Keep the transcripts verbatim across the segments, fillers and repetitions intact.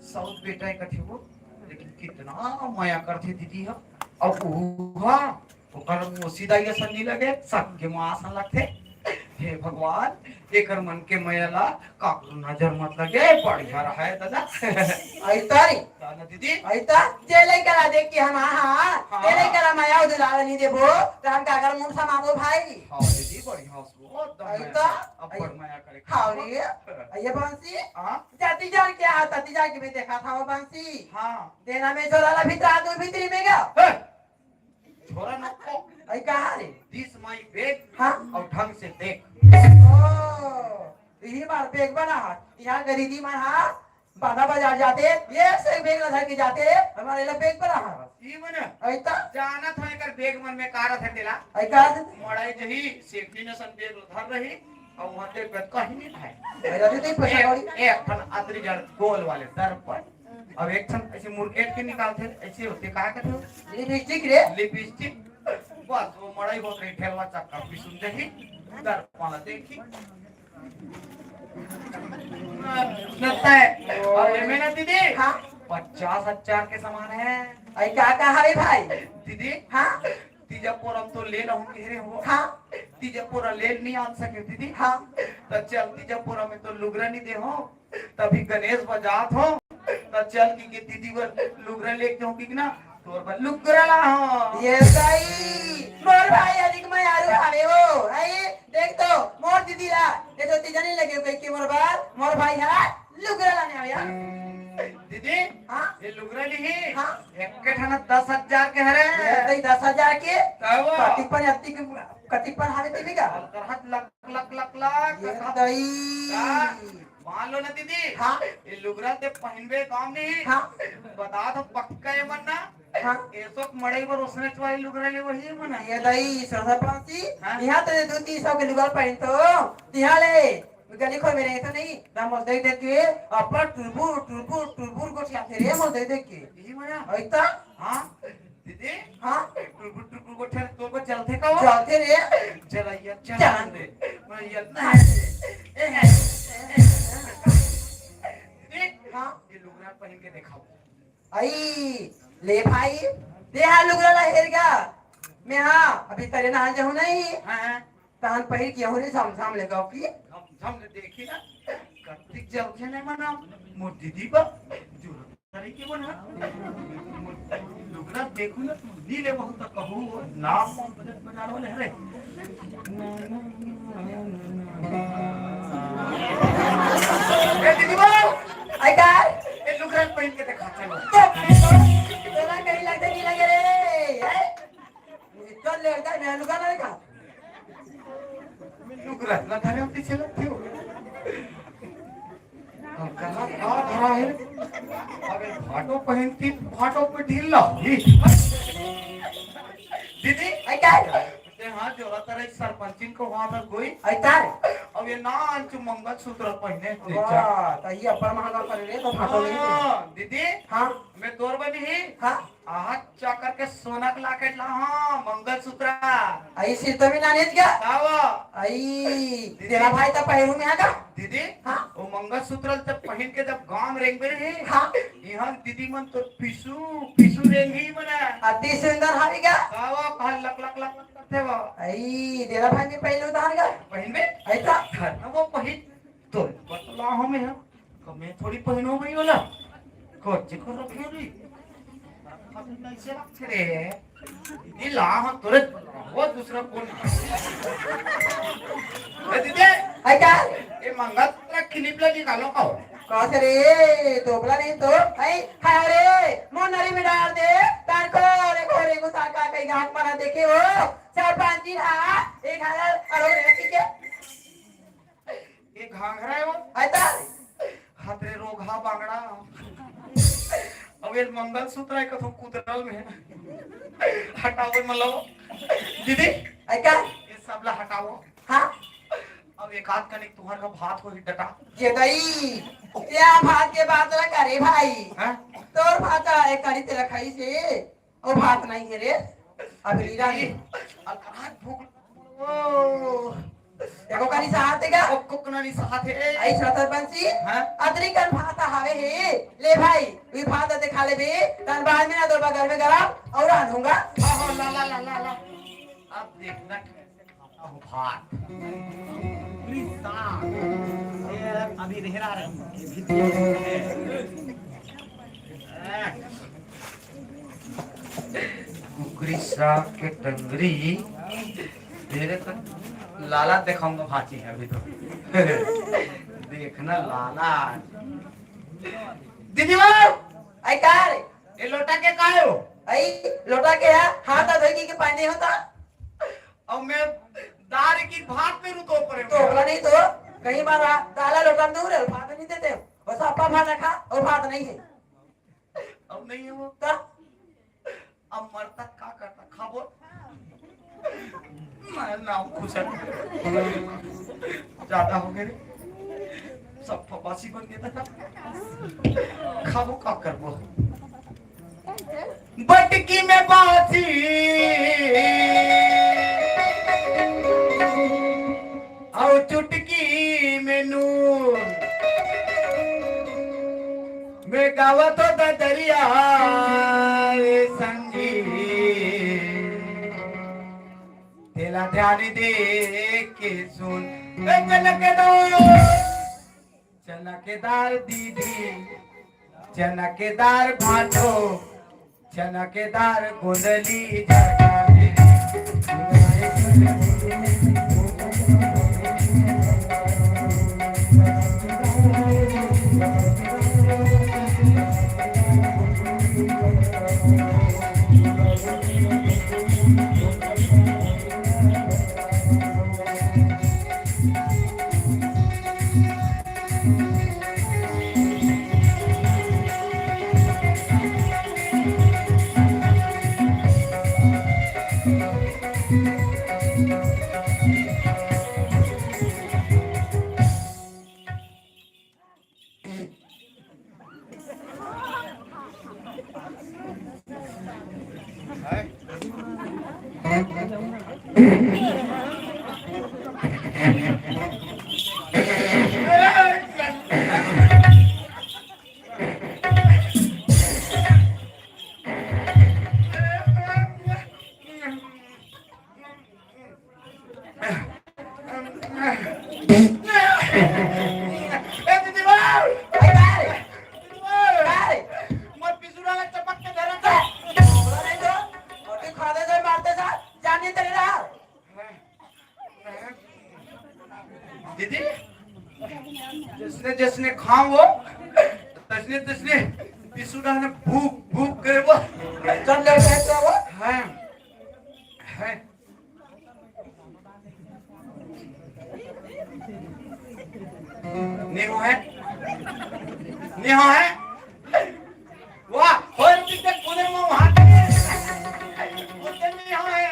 सौत बेटा एक ठे वो, लेकिन कितना मया करथे दीदी ह। अउ उहा ओकर मौसी दाई असन नइ लगे, सबके माँ असन लगथे। हे भगवान, एकर मन के मया ला काकरो नजर मत लगे, बढ़िया रहय दादा। अइता रे। का ना दीदी? अइता, जे लइका ला देख के हम, हाँ, हाँ, हाँ। जे लइका ला मया अउ दुलार नइ देबो, त हम काकर मुंह समाबो भाई? हाँ दीदी, बढ़िया हस वो, एकदम अइता, मया, अब्बड़ अइ-, मया करे। हाँ रे, अइया बंसी, हाँ? जाति जान के आ, जाति जान के मैं देखा था वो बंसी। हाँ। देना में झोला ला भीतरा दो भीतरी में गया। हे! झोरा नको। अई कहा रे? This my bag। हाँ। अउ ढंग से देख। ओ, इही मार bag बना हा। इहाँ गरीबी मन हा, बांधा बाजार जाते, एक से एक bag ला धर के जाते, हमर एला bag बना हा। ई मने? अइता? जानत हो एकर bag मन में का रथे तेला? अई का रथे? मड़ई जही, सेकनी न सन bag धर रही, अउ वहाँ ते कहीं नहीं है। अरे, अभी तो पैसा एक, कौड़ी। एक ठन अतरी जड़ गोल वाले दर्पण। अब एक ठन ऐसे मुरकेट के निकालथे, ऐसे होथे, का कहथे हो? लिपस्टिक रे। लिपस्टिक। बस, वो मड़ई होत रही, ठेलवा चक्का, पिसुन देखी, दर्पण देखी। लगता है। अब ये में ना दीदी, हाँ। पचास हजार के सामान है। अई का, का हवे भाई? दीदी, हाँ। तीजा पोरा म तो ले लाहूं कहे रहे हो। हाँ। तीजा पोरा ले नहीं आ सके दीदी। हाँ। त चल, तीजा पोरा में तो लुगरा नहीं दे हो, तभी गणेश बजात हो, त चल कि के दीदी बर लुगरा लेके हो कि ना, तोर बर लुगरा ला हो। ये सही, मोर भाई अधिक मयारू हवे हो, है? देख तो, मोर दीदी ला, ये तो तीजा नहीं लगे कह के मोर बर, मोर भाई है, लुगरा लाने आवे यार। दीदी, हाँ? ये लुगरा नहीं, हाँ? एक के ठाना दस हजार के हरे। ये दई दस हजार के? का हुआ? कतिक पन अतिक, कतिक पन हावे तेमे का? लक, लक, लक, लक। ये दई। का? मान लो ना दीदी। हाँ? ये लुगरा ते पहिनबे काम नहीं। हाँ? बता दो पक्का ये मन ना। हाँ? ये सब मड़ई बर ओसने चुवाई लुगरा ले वही मन। ये दई, सरसपंती। हाँ? यहाँ तो ये दो तीन सौ के लुगरा पहिन तो, यहाँ ले। गली खोर में रहता नहीं, ना मोर दई देख के, अपन टुरबुर, टुरबुर, टुरबुर गोठियाथे रे मोर दई देख के। यही मजा। अइता? हाँ, दीदी। हाँ? टुरबुर, टुरबुर गोठिया तोर को चलथे का वो? चलथे रे। चला ये, चला चांद। दे। मैं ये ना। दीदी, हाँ? ये लुगरा पहिन के दिखाओ। अई, ले भाई, दे हा लुगरा ला हेर गा। मैं हाँ, अभी तरे नहा जाहूँ नहीं। हाँ, हाँ। तहन पहिर के हूँ रे, साम, साम ले गाँव की। हम, हम ले देखी ना, कत्तिक जलखे ने मना, मोर दीदी बा, जो तरीके बना। लुगरा देखू ना, तू नी ले बहुत तक कहू, नाम मोहम्मद बजाने वाले हरे। ए दीदी बा, आई का? ए लुगरा पहिन के देखा, चलो। तोरा कहीं लगते नहीं लगे रे, हैं? चल ले, हटा, मैं लुगा ना देखा। लुगरा ना धरे, पीछे लगते हो। अब कहाँ, कहाँ धरा है? अबे भाटो पहनती, भाटो पे ढील ला। दीदी, आई का? ते हाँ, जोरा तरह सरपंचिन को वहाँ पर कोई। आई तार? अब ये ना अंचु मंगलसूत्र पहने, वाह, तो ये अपर महंगा करे रे, तो भाटो नहीं दे। हाँ, दीदी, हाँ। मैं तोर बनी ही। हाँ। आहत चाकर के सोना के लाकेट ला, हाँ, मंगलसूत्र। आई सिर तो भी ना लेत क्या? का वो? आई, दीदी। तेरा भाई तो पहिरू में आगा। दीदी, हाँ? वो मंगलसूत्र जब पहिन के जब गांव रेंगबे रहे, हाँ। यहाँ दीदी मन तो पिसू, पिसू रेंगी मना। अति सुंदर हवे क्या? का वो? कहा लक, लक, लक, लक करते वो। आई, तेरा भाई भी पहले उतार का? पहिन में? ऐसा? घर में वो पहिन तो बतला हमें है। तो मैं थोड़ी पहिनो भाई वाला। कोची को रखे भी। कैसे रखे रे? ये ला हम तुरंत वो दूसरा कौन? ए दीदी, आई का? ये मंगलसूत्र clip ला निकालो का हो? कौन से रे? तोपला नहीं तो। आई, हाय रे, मोनरी में डाल दे। तार को रे, को रे, को तार का कहीं गांठ मारा देखे हो? चार पांच दिन हाँ, एक हजार अरे रे, ठीक है। ये घाघरा है वो? आई तार। हतरे रोगहा बांगड़ा। अब ये मंगलसूत्र है कथो कुदरल में। हटाओ मतलब। दीदी, आई का? ये सबला हटाओ। हाँ? अब एक आध कनिक तुम्हार का भात हो ही डटा। ये दई, क्या भात के बात ला करे भाई? हाँ? तोर भात है कड़ी तेरा खाई से। ओ भात नहीं है रे, अभी नीरा है। अकाल भूख। ओ, एको कनी साथ है का? ओ, कोकना नहीं साथ है। आई सरदार बंसी, हाँ? अतरी कन भात हवे हे, ले भाई, वी भात देते खा ले भी, तन बाद में ना दो बगल में गरम और रांधूंगा। हाँ, हाँ, ला, ला, ला, ला, ला। अब देखना कैसे खाता हूँ भात। पूरी साग। ये अभी रेहरा रही है, ये भी तो है। कुकरी साग के टंगरी, तेरे तो लाला दिखाऊंगा भांची है अभी तो। देखना लाला। दीदी बाबू, आई का रे? ये लोटा के का हो? आई लोटा के है, हाथ धोई के पानी होता। अब मैं दार की भात में रुतो पड़े। तो बोला नहीं तो, कहीं मारा, दाला लोटा में दूर है, भात नहीं देते। बस आपा भात रखा और भात नहीं है। अब नहीं है वो। का? अब मरता का करता? खाबो। मैं ना खुश है। ज्यादा हो गए रे। सब फपासी बन गए था। खाबो का करबो? बटकी में बासी और चुटकी में नून। मैं गावत होता दरिया रे संगी, तेला ध्यान दे के सुन। ए चनकदार, चनकदार दीदी, चनकदार भाटो, चनकदार गोंदली जगा रे। ए दीदी भाई! ए भाई! दीदी भाई! भाई! मत पिसुरा ला चपक के धरा था। अरे जो, अभी खादे से मारते साथ, जानिए तेरे रहा। दीदी, जैसने जैसने खाओ वो, तैसने तैसने पिसुरा ने भूख भूख करे वो। चल ले, ले, ले वो। हाँ। है। नहीं हो है? नहीं हो है? वाह, होय पीछे कोने में वहां के। उतने नहीं हो है।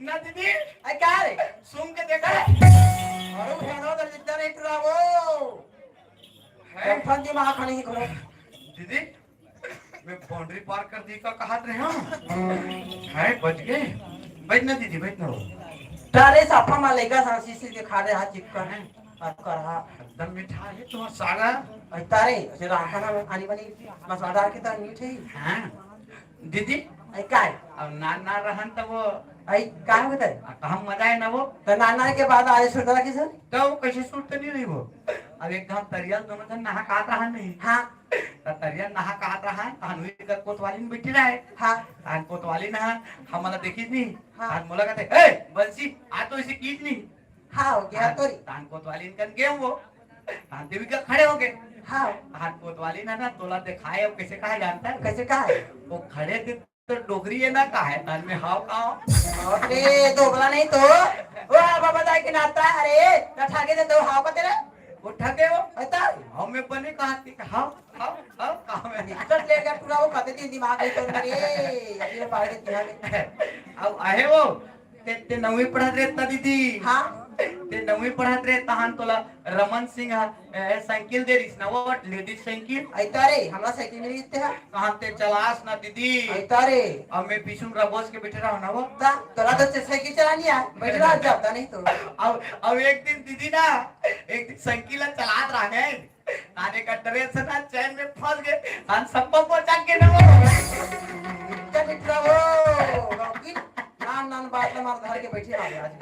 ना दीदी। अरे क्या रे? सुन के देखा। अरे भैया, उधर जितना नहीं टुरा वो। है? कंफर्म दिमाग खाने की करो। दीदी, मैं बाउंड्री पार कर दी का कहत रहे हो? है, बच गए। बैठ ना दीदी, बैठ ना हो। तारे साफा मा लइका सांसी से के खा रहे हाथ चिपका है। हैं? अब कर हा। एकदम मीठा है तुम्हारा सागा। अरे तारे, ऐसे राखा ना आनी बनी मसाला डाल के तो मीठे ही। हाँ। दीदी, अरे काय? अब नान ना रहन तब वो अरे काय होता है? आ, तो हम मजा है ना वो। तो नान ना के बाद आए सुरता की सर? तो वो कैसे सुरते नहीं रही वो? अब एक घाम तरियल दोनों जन नहा कात रहा नहीं। हाँ। त तरिया नहा कहत रहा, तहन उही कर कोतवाली में बैठी रहे। हाँ। तहन कोतवाली नहा, हमला देखिस नहीं। हाँ। तहन मोला कहते, "ए, बंसी, आ तो इसे कीच नहीं।" हाँ, हो गया हाँ, तोरी। तहन कोतवाली इनकन गए वो। तहन देवी का खड़े हो गए। हाँ। तहन कोतवाली ना, ना, तोला दिखाए, अब कैसे कहा जानता है? कैसे कहा है? वो खड़े थे तो डोकरी है ना, का है तन में हाव का? अरे, दोगला नहीं तो। ओ, बाबा दाई के नाता, अरे, ना ठाके दे दो हाव का तेरे। वो ठगे हो? अता? हमें बने कहा कि हाव, हाव, हाव, कहा में? निकट ले गया पूरा वो कते दिन दिमाग नहीं कर रे। अभी ये पागल किया में। अब आहे वो, ते, ते नौवीं पढ़त रहे ता दीदी। हाँ। ते नौवीं पढ़त रहे तहान तोला रमन सिंह ह, ए, साइकिल दे रहिस ना, वो लेडीज साइकिल। अइता रे, हमरा साइकिल मिल गई ते हा। कहाँ ते चलास ना दीदी। अइता रे। अब मैं पीछू में रबोस के बैठे रहो ना वो। ता, तोला तो से साइकिल चलानी है, बैठ रहा जाता नहीं तो। अब, अब एक दिन दीदी ना, एक दिन साइकिल चलात रहा है। आने का ड्रेस ना चैन में फंस गए, हम सबको पहुंचा के ना। चल, ठीक रहो, रॉकी। नान नान बात ला मार धर के बैठे रहो आज।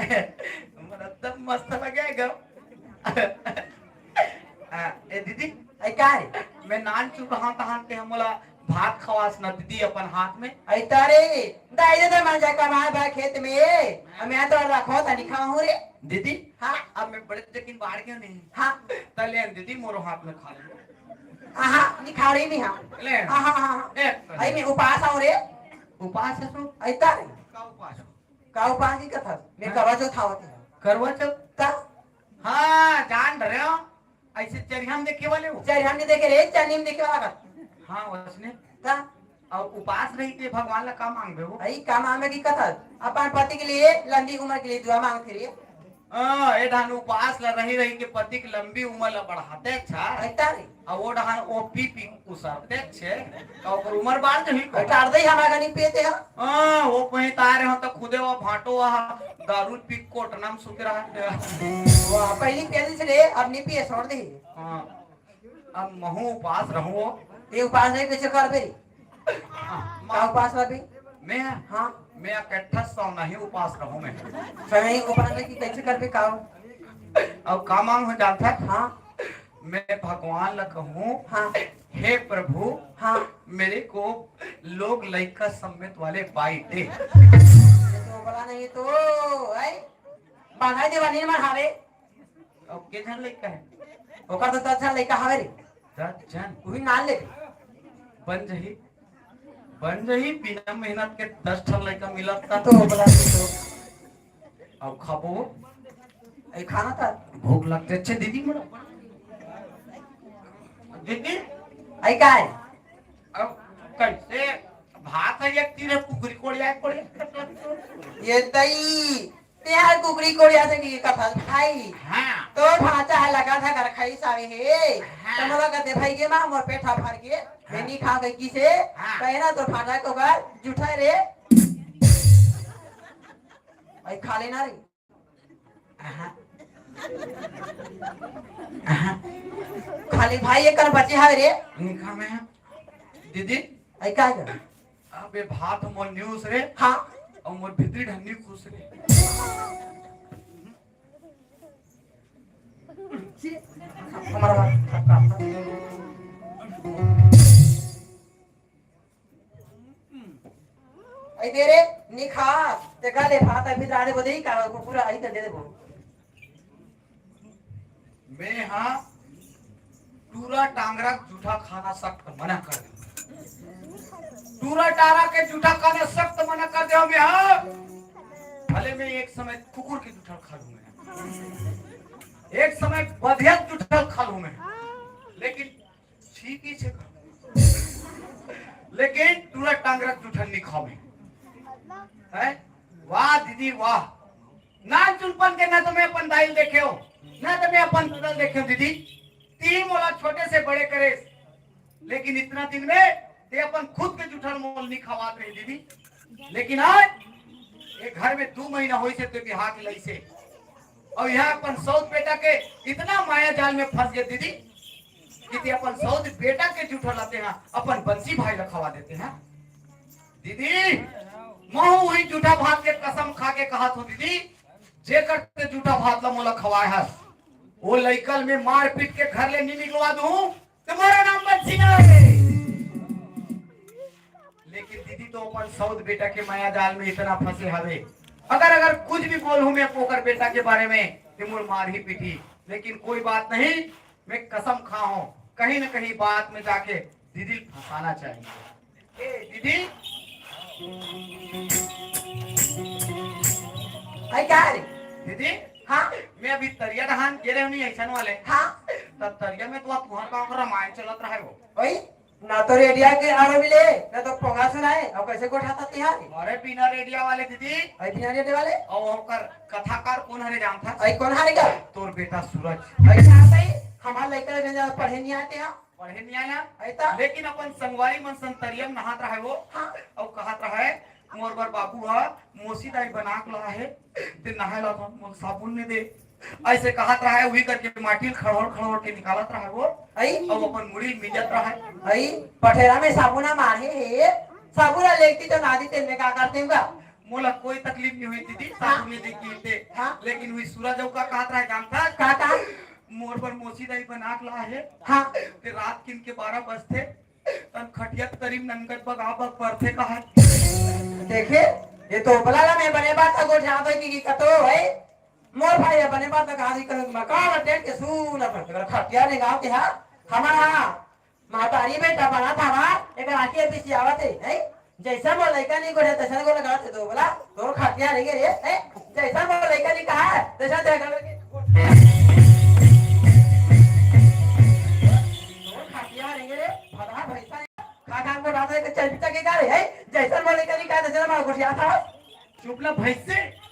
मोर एकदम मस्त लगे ग। आ, ए दीदी, ए, का रे? मैं नान चुप रहा तहान के हमला भात खवास न दीदी अपन हाथ में। ऐ तारे, दाई दे दे मांजा कमाए बा खेत में। अब मैं तो रखो तनी खाऊं रे। दीदी, हाँ। अब मैं बड़े जकिन बाढ़ गयो नहीं। हाँ। तले दीदी मोरो हाथ में खा ले। आहा, निखारी नहीं हाँ। ले। आहा, आहा। ए, अई मैं उपास आऊं रे। उपास है तू? ऐ तारे। का उपास हो? का उपास की कथा? मैं हाँ। करवा चौथ आवत है। करवा चौथ? ता? हाँ, जान रहे हो। ऐसे चरिहन देखे वाले हो? चरिहन नहीं देखे रे, चनिम देखे वाला का। हाँ, उसने। ता? और उपास रही के भगवान ला का मांगबे हो? अई का मांगबे की कथा? अपन पति के लिए, लंबी उम्र के लिए दुआ मांगथे रे। हाँ, ए धान उपास ला रही रही के पति के लंबी उम्र ला बढ़ाते अच्छा। अई तारे। अब वो डहान वो पी पी उसरते छे, तो ओकर उम्र बाढ़ जही को। टार दे हमारा नहीं पिए ते हम। हाँ, वो कहीं तारे हो तो खुदे वो भाटो वहाँ दारू पी कोटना में सुत रहा है। वाह, पहली पिए से रे, अब नहीं पिए, छोड़ दे। हाँ, अब महू उपास रहूं वो। ये उपास नहीं कैसे कर बे? हाँ, का उपास रह बे? मैं? हाँ। मैं इकट्ठा सौ नहीं उपास रहूं मैं। सही उपास नहीं कि कैसे कर बे का? अब का मांग हो जाता? हाँ। मैं भगवान ला कहूँ, हाँ। हे प्रभु, हाँ। मेरे को लोग लइका समेत वाले बाई दे। ये तो बोला नहीं तो, ऐ? बांधा दे बनी मन हावे। अब के झन लइका है? ओकर तो दस झन लइका हावे रे। दस झन? वही नाल ले। बन जही, बन जही, बिना मेहनत के दस ठन लइका मिलत का। तो बोला नहीं तो। अब खाबो। ए, खाना था। भूख लगते अच्छे दीदी मोर। दीदी, आई का है? अब कैसे भात है एक तीर है, कुकरी कोड़िया कोड़िया। ये दई, ते यार कुकरी कोड़िया से की कथा भाई। हाँ। तो भाचा है लगा था घर खाई सावे है। हाँ। तो मोला कहते भाई के माँ मोर पेट भर के, हाँ। मैं नहीं खा गई किसे। हाँ। तो है ना तो भाचा को घर जूठा रे। भाई खा लेना रे। आहा। आहा। खाली भाई एकर बचे हवे रे। निखा में। दीदी। आई का है? अबे भात मोर न्यूस रे। हाँ। और मोर भीतरी ढन्नी खुश रे। हमारा बात। आई दे रे, निखा, ते का ले भात अभी दाड़े बदे ही का पूरा आई दे देबो। मैं हाँ टूरा टांगरा जूठा खाना सख्त मना कर दे। टूरा टारा के जूठा खाना सख्त मना कर दे मैं हाँ। भले मैं एक समय कुकुर के जूठा खा लूं मैं, एक समय बधिया जूठा खा लूं मैं, लेकिन ठीक ही छे। लेकिन टूरा टांगरा जूठा नहीं खावे। हैं? वाह दीदी वाह। ना चुनपन के ना तो मैं अपन दाइल देखे हो, ना तो मैं अपन बदल देखे हो दीदी। तीन मोला छोटे से बड़े करे, लेकिन इतना दिन में ते अपन खुद के जूठा मोल नहीं खवात रहे दीदी। लेकिन आज एक घर में दो महीना होई से ते बिहार के लई से और यहाँ अपन सौत बेटा के इतना माया जाल में फंस गए दीदी, कि ते अपन सौत बेटा के जूठा लाते हैं, अपन बंसी भाई ला खवा देते हैं। दीदी, महू वही जूठा भात के कसम खा के कहा थो दीदी, जेकर ते जूठा भात ला मोला खवाए हस, वो लइकल में मारपीट के घर ले नी निकलवा दूं, तुम्हारा नाम बंसी ना है। लेकिन दीदी तो अपन सौत बेटा के माया जाल में इतना फंसे हवे, अगर अगर कुछ भी बोलूं मैं ओकर बेटा के बारे में, ते मोर मार ही पीटी। लेकिन कोई बात नहीं, मैं कसम खा हूं, कहीं ना कहीं बात में जाके दीदी फंसाना चाहिए। ए, दीदी। आई का रे? दीदी। हाँ। मैं अभी तरिया डहान गे रहे नहीं ऐसा वाले। हाँ। तब तरिया में तो आप तुहर गाँव का रामायण चलत रहे हो। ओई? ना तो रेडिया के आरो मिले, ना तो पोंगा सुनाए, और कैसे गोठा था तिहार? अरे बिना रेडिया वाले दीदी। अरे बिना रेडिया वाले? और ओकर कथाकार कौन हरे जानता? अरे कौन हरे का? तोर बेटा सूरज। अरे कहाँ सही? हमारे लड़का के पढ़े नहीं आते हैं। पढ़े नहीं आया? अरे ता? लेकिन अपन संगवारी मन संतरिया में नहात रहे वो। हाँ। और कहत रहे, मोर बर बाबू हा, मोसी दाई बना के ला है, ते नहाए ला था, मोर साबुन ने दे। ऐसे कहत रहा है, उही करके माटी ल खड़ोर खड़ोर के निकालत रहा है वो। आई? अउ अपन मुड़ी ल मिंजत रहा है। आई? पठेरा में साबुन मारे हे, साबुन ला लेगती तो नादी तेल में का करते होगा? मोला कोई तकलीफ नहीं हुई दीदी, हाँ। साबुन ले देखी ते। हाँ। लेकिन वही सूरज अउ का कहत रहा है जानता? का का? मोर बर मोसी दाई बना के ला है। हाँ। ते रात किन के बारह बजथे, तन खटिया तरी नंगत बगा बग परथे कहा। देखे, ये तो उपला ला मैं बने बात का गोठ जात है कि, कि कतो है। मोर भाई अपन बात का हारी कर मकान टेंट के सूना पर कर खटिया ने गांव के हा। हमारा महतारी बेटा बना था वा, एक राखी अभी सियावत है, है? जैसा मोर लइका नहीं गोठे तैसा गोला गलत है तो बोला, तोर खटिया नहीं रे, है? जैसा मोर लइका नहीं कहा है तैसा दे गलत। तोर खटिया नहीं रे, भला भैसा खा खा को डाल के चल पिता के गाले है। जैसा मोर लइका नहीं कहा तैसा मैं गोठिया था। चुप ना भैसे।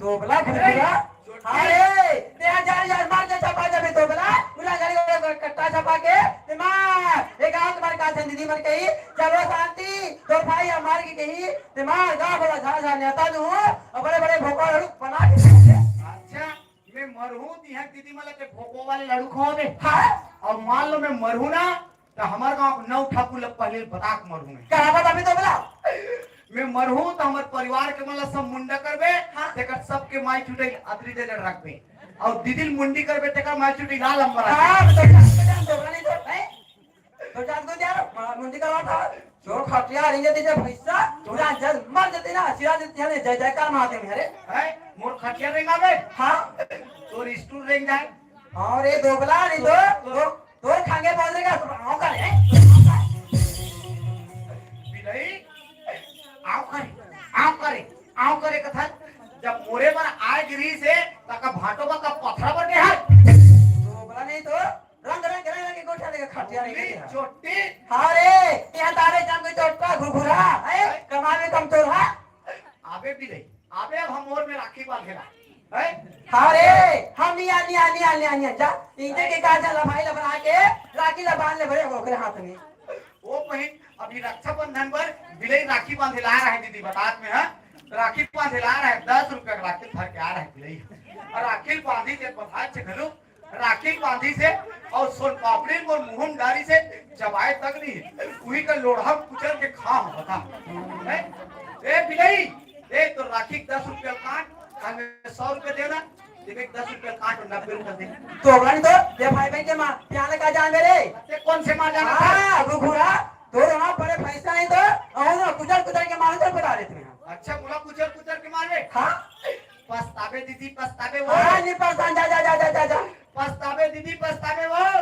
दोबला भुरभुरा। अरे, तेरा जान यार मार दे छपा जब दोबला, मुला गाड़ी वाला कट्टा छपा के, ते मार। एक आंख मार का दीदी मर गई, चलो शांति, तो भाई या मार के कही, ते मार गा बोला झा झा नेता दू, और बड़े बड़े भोका लड़ू बना के। अच्छा, मैं मरहूं तो यहाँ दीदी मला के भोको वाले लड़ू खवावे। हाँ? और मान लो मैं मरहूं ना, त हमर गांव के नौ ठाकुर ल पहले बता के मरहूं मैं। का बात अभी तो बोला? मैं मरहूं त हमर परिवार के मन ल सब मुंडा करबे, हाँ। तेकर सबके माई चुटई अदरी दे रखबे। और दीदी ल मुंडी करबे, तेकर माई चुटई लाल अंबर आ। हाँ, तो जान, तो जान, तो नहीं तो, हैं? तो जान तो जा, मा-, मुंडी करवा था। जो खटिया रिंगे दीजिए भैसा, पूरा जल मर जते ना, सिरा जते हने जय जयकार महादेव हरे। हैं? मोर खटिया रेंगा बे? हाँ। तोर स्टूल रेंग जाए। हाँ रे, दोबला, नहीं तो, तो, तो, तोर खांगे बोल देगा, तो आओ करे, हैं? बिलई, आओ करे, आओ करे, आओ करे कथा। जब मोरे बर आए गिरी से, ताका भाटो बा का पथरा बर के हाथ। दोबला नहीं तो, रंग, रंग, रंग, रंग के गोठा लेके खटिया नहीं नहीं, लेके। चोटी। हाँ रे, यहाँ तारे चांद को चोटा घुघुरा, हैं? हैं? कमावे कम तोर, हाँ? आबे बिलई, आबे अब हम और में राखी बांधेला, हैं? हाँ रे, हम नहीं आ, नहीं आ, नहीं आ, नहीं आ, नहीं आ, जा। इनके के कहा जा, लफाई लफड़ा के, राखी ला बांध ले बड़े ओकरे हाथ में। ओ बहिन, अभी रक्षाबंधन पर बिलई राखी बांधे ला रहा है दीदी, बतात में, हाँ? राखी बांधे ला रहा है, दस रुपया के राखी धर के आ रहा है बिलई। और राखी बांधी के पधार छे घलू, राखी बांधी से और सोन पापड़ी मोर मुंह में डारी से चबाए तक नहीं, उही का लोढ़ा कुचल के खा हम बता। हैं? ए बिलई, ए तो राखी के दस रुपया काट, हमें सौ रुपया देना, तेरे दस रुपया काट और नब्बे रुपया दे। तो बहन तो, ये भाई बहन के माँ, प्याले का जान मेरे। ते कौन से माँ जाना था? हाँ, घुघुरा, तो ना बड़े पैसा नहीं तो, और ना कुचल कुचल के मार तो बता देते हैं। अच्छा, बोला कुचल कुचल के मारे? हाँ। पछतावे दीदी, पछतावे वो। हाँ, नहीं पछतान, जा, जा, जा, जा, जा, जा। पछतावे दीदी, पछतावे वो।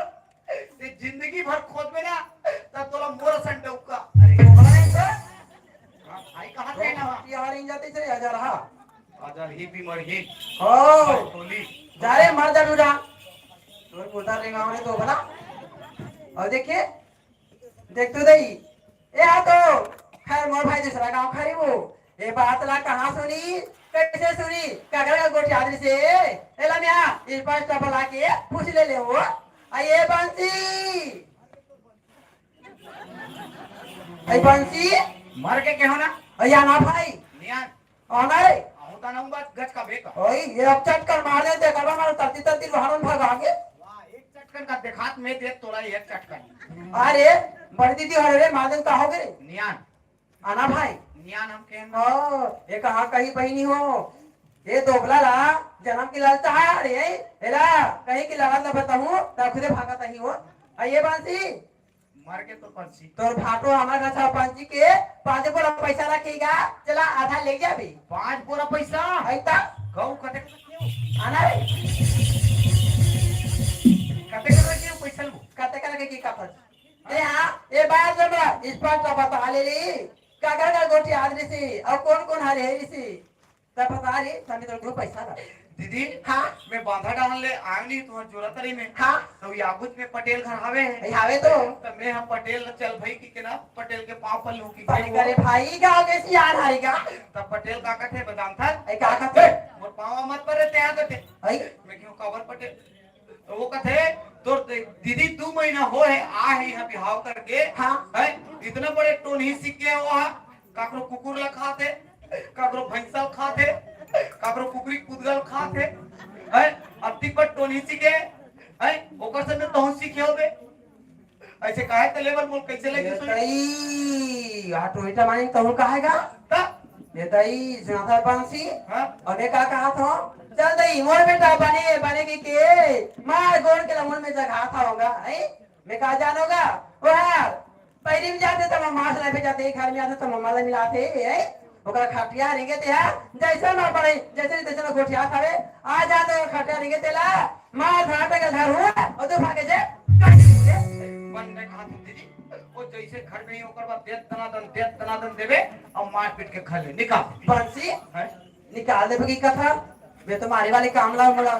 ते जिंदगी भर खोदबे ना, तब तोला मोर असन डौका। अरे, बोला नहीं तो? हाँ, भाई, कहाँ तो कहना हुआ? यार, इन जाते से हजार, हाँ। हजार ही भी मर ही। ओ। बोली। जा रे, मर जा, डूडा। तोर पोता रेंगावने तो बना। और देखिए, देख तो दई, ए आ तो, खैर मोर भाई दूसरा गांव खरी वो। ए बात ला कहाँ सुनी, कैसे सुनी? काकर का गोठी आदमी से, ए लम्या, इस पास टपला के पूछ ले ले वो। आ ये बंसी, ए बंसी, मर के के हो ना? ए या ना भाई। नियान। आना रे। आहू ता ना बात गच का बेका। ओए, ये अब चटकन मार दे, देखा बा, मारो तरती तरती बाहर में भाग आगे। वाह, एक चटकन का देखात में दे तोला एक चटकन। अरे, बड़ी दीदी हरे रे, मार दे का हो गए? नियान। आना भाई। नियान हम कहन। ओ, ये कहाँ कहीं बहिनी हो? ये दोगला ला, जन्म की लालता है रे, एला, कहीं की लगा ना बताऊँ, तब खुदे भागत ही हो। आ ये बांसी, मर के तो पंछी। तोर भाटो हमार घर से पंछी के पाँच बोरा पैसा रखेगा, चला आधा ले जाबे। पाँच बोरा पैसा? ऐ ता? गऊ कते के रखे हो? आना रे। कते के रखे हो पैसा लो? कते के रखे की कपड़? ए हाँ, ए बार जब इस पर तो बता ले ली, काकर का गोठी आदमी सी, और कौन कौन हरे हरी सी? तब बता रे, तब तो दो पैसा ला। दीदी, हाँ? मैं बांधा डाहन ले आयो नहीं, तुम्हार जोरा तरी में। हाँ? तो ये आगुच में पटेल घर हावे है। ए, हावे तो। तो मैं हम पटेल चल भाई की के ना, पटेल के पाँव पर लूँ की पानी के करे वो। भाई, गाँव के सियान आएगा। तब पटेल का कथे बदाम था? ए, का कथे? मोर पाँव मत पर रहते हैं तो थे। भाई? मैं क्यों कवर पटेल? तो वो कथे, "तोर दे-, दीदी दू महीना हो है, आ है यहाँ बिहाव करके, हाँ। है? इतना बड़े टोनही सीख गया हुआ है, काकरो कुकुर ला खाते, काकरो भैंसा ला खाते, काकरो कुकरी के पुतगा ल खात हे, हैं? अब तिब्बत टोनी सीखे, हैं? ओकर से तो तहूँ सीखे होबे। ऐसे काहे ते लेवल बोल, कैसे लगे ये सुन? तई, आ टोईटा मानिन तहूँ कहेगा? ता? ये तई, सुना था पंसी? हाँ? अबे का कहा था? चल तई, मोर बेटा बने, बने के के, मार गोड़ के लमन में जगह था होगा, हैं? मैं का जानोगा? ओ यार, पहिली में जाते त मम्मा से लेके जाते, घर में आते त मम्मा ला मिलाते, हैं? ओकर खटिया रेंगे ते हा, जैसे ना पड़े, जैसे नहीं तैसे ना गोठिया खावे, आ जाते ओकर खटिया रेंगे तेला, मार धार तक घर हुआ, और तो भागे जे, काट दे। मन में कहा थी दीदी, वो जैसे घर में ही ओकर बाद देत दनादन, देत दनादन देवे, और मार पीट के घर ले निकाल। बंसी? हैं? निकाल देबे की कथा, मैं तो मारे वाले काम ला मोला।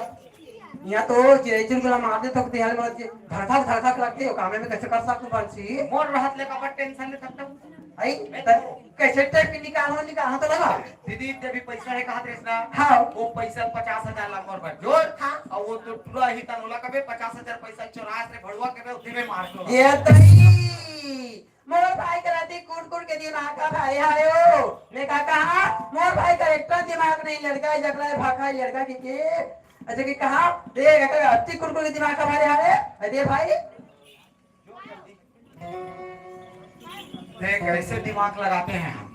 यहाँ तो चिड़ै चुनगुला मार दे थकते हैं, मोला धड़धक धड़धक लगते हो, कामे में कैसे कर सकूं बंसी? मोर रहत ले काबर टेंशन ले थकता हूँ? आई, मैं त-, तो कैसे टाइप के निकाल हो, निकाल हो तो लगा। दीदी, ते अभी पैसा है कहा थे ना? हाँ। वो पैसा पचास हजार ला मोर बर जोर। हाँ। और वो तो टुरा ही तन ओला कबे पचास हजार पैसा चोरास रे भड़ुआ कबे उठे में मार दो। ये तई। मोर भाई करा ती कुट कुट के दिमाग का भाई हारे हो। मैं का कहा, मोर भाई का एक ठन दिमाग नहीं, लड़का ही जकड़ा है, भाखा है लड़का की के। अच्छा की कहा, देख, अगर अति कुट कुट के दिमाग का भाई हारे, अरे भाई। देख, ऐसे दिमाग लगाते हैं हम।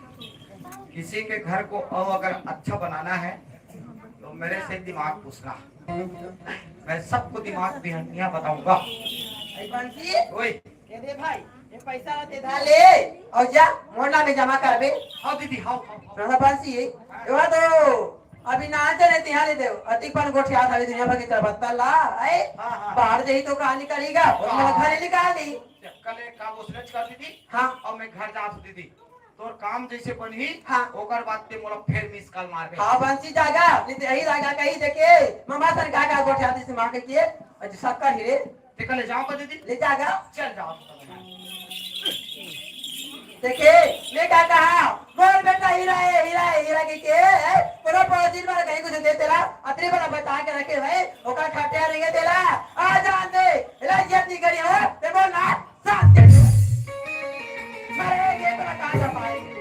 किसी के घर को और अगर अच्छा बनाना है, तो मेरे से दिमाग पूछना। मैं सबको दिमाग बिहनिया बताऊंगा। ऐ बंसी, ओए। ये दे भाई, ये पैसा ला ते धा ले, और जा, मोर नाम में जमा करबे। हाँ दीदी, हाँ, हाँ, हाँ। दादा बंसी, ये वा तो अभी ना चले तिहां ले देव, अतिक पन गोठिया था दुनिया भर की तरफ बत्ता ला, ऐ? हाँ, हाँ। बाहर जाही तो कहाँ निकालेगा? और हाँ। मैं घर निकाल दी। चक्कर ले काम उसने कर दीदी। हाँ। और मैं घर जा दीदी। तोर काम जैसे बनही, हाँ। ओकर बाद ते मोला फेर मिस कॉल मारबे। हाँ, बंसी जागा, नहीं तो यही जागा कहीं देखे, ममा सन का का गोठिया दिस माँ के किए, और जो सबका हीरे। ते कल ले जाओ का दीदी? ले जागा। चल जाओ तो तब। देखे, मैं का कहा, मोर बेटा हीरा है, हीरा है, हीरा के के है, पूरा पड़ोसी वाला कहीं कुछ दे तेला, अतरी वाला बचा के रखे भाई, ओकर खटिया नहीं है तेला, आ जान दे, इला इज्जत नहीं करी हो, ते बोल ना। साथ दे। मरेंगे तो कहाँ जा पाएंगे?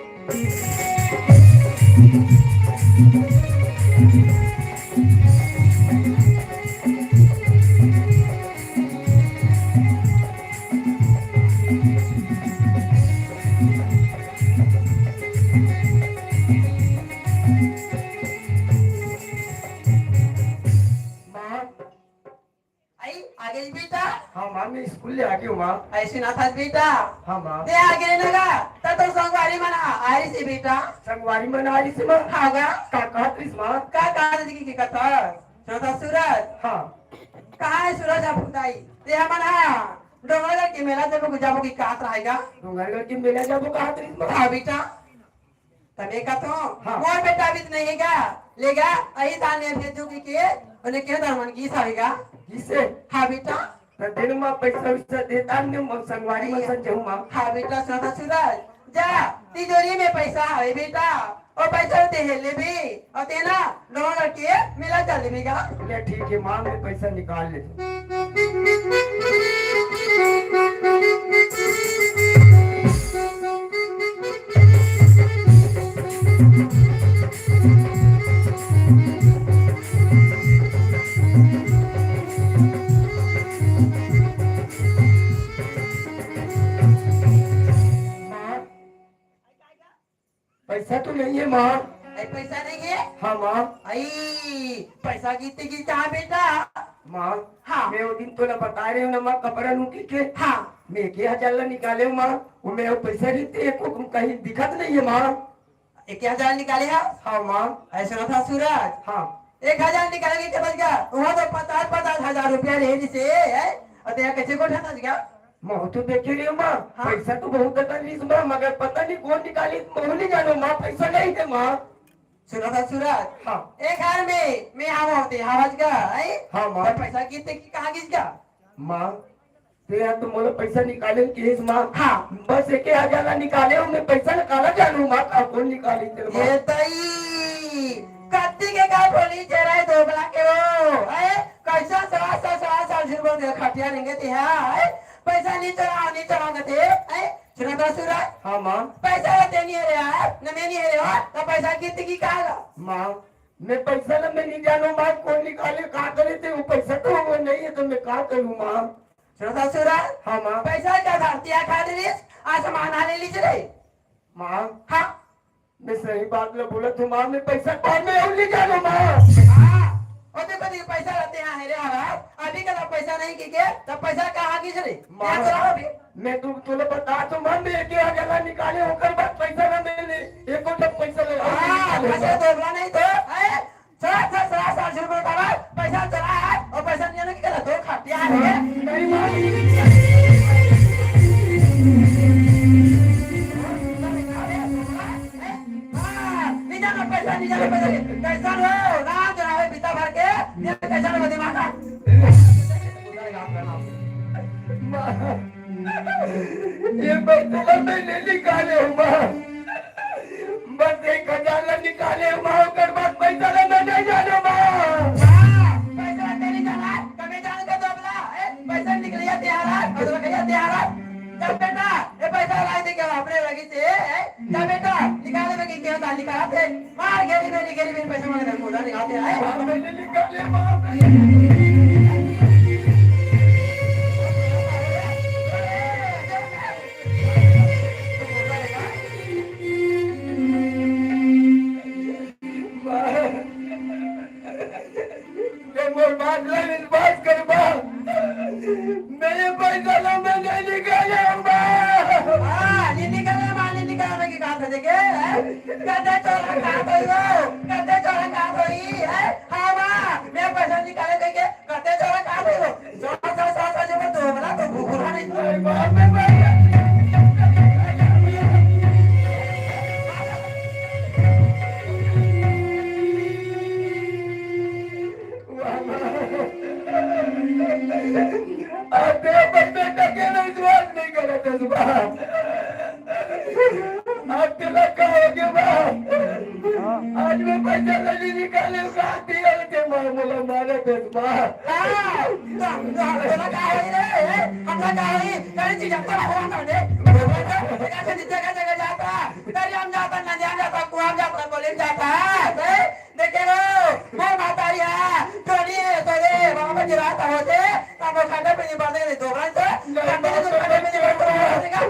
माँ, आई, आ गई बेटा। हाँ माँ, मैं स्कूल ले आ गई हूँ माँ। ऐसे ना था बेटा। हाँ माँ। ते आ गए ना गा, तब तो संगवारी मन आ, आ रही थी बेटा। संगवारी मन आ रही थी माँ। हाँ गा। का कहत रही माँ? का कहत रही की, की कथा? छोटा सूरज। हाँ। कहाँ है सूरज अब खुदाई? ते हमन हाँ, डोंगरगढ़ के मेला जब को जाबो की कहत रहेगा। डोंगरगढ़ के मेला जाबो कहत रही माँ। हाँ बेटा। तबे कथों, हाँ। मोर बेटा भी तो नहीं गा, लेगा, अही दान ने भेजू की के, उन्हें के दान मन की सावेगा। किसे? हाँ बेटा। त दिन मा पैसा वैसा देता ने, मन संगवारी मन संग जाऊँ मा। हाँ बेटा, सदा सूरज, जा, तिजोरी में पैसा हवे बेटा, और पैसा ते हे ले भी, और तेना, डोंगरगढ़ के मेला चल देबे गा। ले ठीक है माँ, मैं पैसा निकाल लेता हूँ। माँ, पैसा तो नहीं है माँ। अरे पैसा नहीं है? हाँ माँ। आई, पैसा कितने की चाह बेटा? माँ, हाँ। मैं वो दिन तोला बता रही हूँ ना माँ, कपड़ा नूकी के। हाँ। मैं एक हजार ला निकाले हूँ माँ, वो मैं वो पैसा रहते एको कहीं दिखत नहीं है माँ। एक हजार निकाले है? हाँ माँ। ऐसे ना था सूरज। हाँ। एक हजार निकाले के बच गया, वहाँ तो पचास पचास हजार रुपया रहे जिसे है, और तेरा कैसे को ठंडा गया? महू तो देखे रही हूँ माँ, हाँ। पैसा तो बहुत अकन रहीस माँ, मगर पता नहीं कौन निकाली, महू नहीं जानो माँ, पैसा नहीं थे माँ। सुनो था सूरज, हाँ। एक हार में, मैं आवा होते, आवाज का, आई? हाँ माँ। और पैसा कितने की कहाँ गिस गया? माँ, ते यार तो मोला पैसा निकाले किस माँ? हाँ। बस एक हजार ला निकाले हूँ, मैं पैसा निकाला जानू माँ, का कौन निकाली तेरे माँ? ये तई, कत्ती के का बोली चेहरा है दोगला के वो, ऐ? कैसा सवा सौ, सवा सौ झुरबो दे खटिया रेंगे ते, हाँ, ऐ? पैसा नहीं चढ़ाओ, नहीं चढ़ाओ ते, ऐ? सुना तो सूरज? हाँ, माँ। पैसा ला ते नहीं है रे, हाँ? न मैं नहीं है रे, हाँ? तो पैसा कितने की कहा ला? माँ, मैं पैसा ला मैं नहीं जानों माँ, कौन निकाले, का करे थे, वो पैसा तो वो नहीं है, तो मैं का करूँ माँ? सुन ससुरा, हाँ माँ। पैसा क्या धरती है खा रही, आसमान आ ले लीजिए रे। माँ, हाँ। मैं सही बात ला बोला तू माँ, मैं पैसा कौन में और नहीं जानों माँ। हाँ, वो देखो, देखो, पैसा रहते हैं, है रे, आवाज। अभी कल पैसा नहीं की के, तब पैसा कहाँ की रे? माँ, यहाँ तो रहो अभी। मैं तू, तोला बता तो मन में एक हजार निकाले, ओकर बाद पैसा ना मिले, एको जब पैसा ले, हाँ, निकाले। अच्छा, दोगला नहीं तो, है? चला, चला, चला, सात सौ रुपये का पैसा चला है, और पैसा नहीं आने की करा, दो खटिया है। नहीं माँ। हाँ, नहीं जाना पैसा, नहीं जाना पैसा, कैसा लो, राम जनावे पिता भर के, ये कैसा लो दिमाग का। ये पैसा ला मैं नहीं निकाले हूँ माँ। बस एक हजार ला निकाले हूँ माँ, ओकर बाद पैसा ला मैं नहीं जानो माँ। हाँ, पैसा ला नहीं जाना, कभी जान के तो बोला, ए, पैसा निकलिया तिहारा, पैसा निकलिया तिहारा। जब बेटा, ये पैसा ला दे के अपने लगी थे, ए, जब बेटा, निकाले में की क्या था, निकाला थे। मार घेरी मेरी, घेरी मेरी, पैसे मांगे तेरे को, उधार निकालते आए। ये मोर बात ला विश्वास कर बा। मेरे पैसा ला मैं नहीं निकाले हूँ बा। हाँ, नहीं निकाले, माँ, नहीं निकाले की बात है, देखे, हैं? गद्दे चोरा कहाँ गई हो? गद्दे चोरा कहाँ गई, हैं? हाँ, माँ, मैं पैसा निकाले देखे, गद्दे चोरा कहाँ गई हो? चोर, चोर, चोर, चोर, जो मैं दो बोला तो घुघुरा नहीं। अरे बाप रे बाप। अब दे अपन बेटा के विश्वास नहीं करत हस बा। आज तेला का हो गया बा? आज मैं पैसा नहीं निकाले, साथ दिया के मार बोला मारे बस बा। हाँ, तो, तो हम बोला का होई रे? हम बोला का होई? तेरी चीज हम तो रखवा कर दे। जगह से जगह जगह जाता, तेरी हम जाता, नंदिया जाता, कुआं जाता, बोले जाता, हैं? देखे रो, मोर महतारी हा, जोनी हे, तोरे, बाबा जी रात होते, तब वो खाने पे नहीं बढ़ने दे, दो बार तो, खाने पे तो, खाने पे नहीं बढ़ने दे,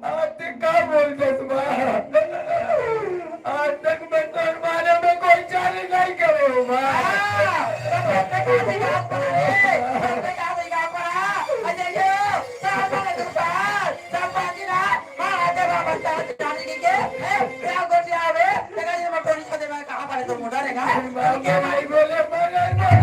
आज ते का बोलतस बा? आज तक मैं तोर बारे में कोई चारी नहीं करे हूँ बा। हाँ, तो तब तक आधी बात पर है, तब तक आधी बात पर है। अजय यो, साहब वाले दुकान, सब बाकी ना, माँ आते बाबा चार चारी के के, ए, क्या गोटी आवे, तेरा ये मैं टोनी को देना कहाँ पर है तो मुंडा रहेगा? बाबा नहीं बोले, बोले, बोले।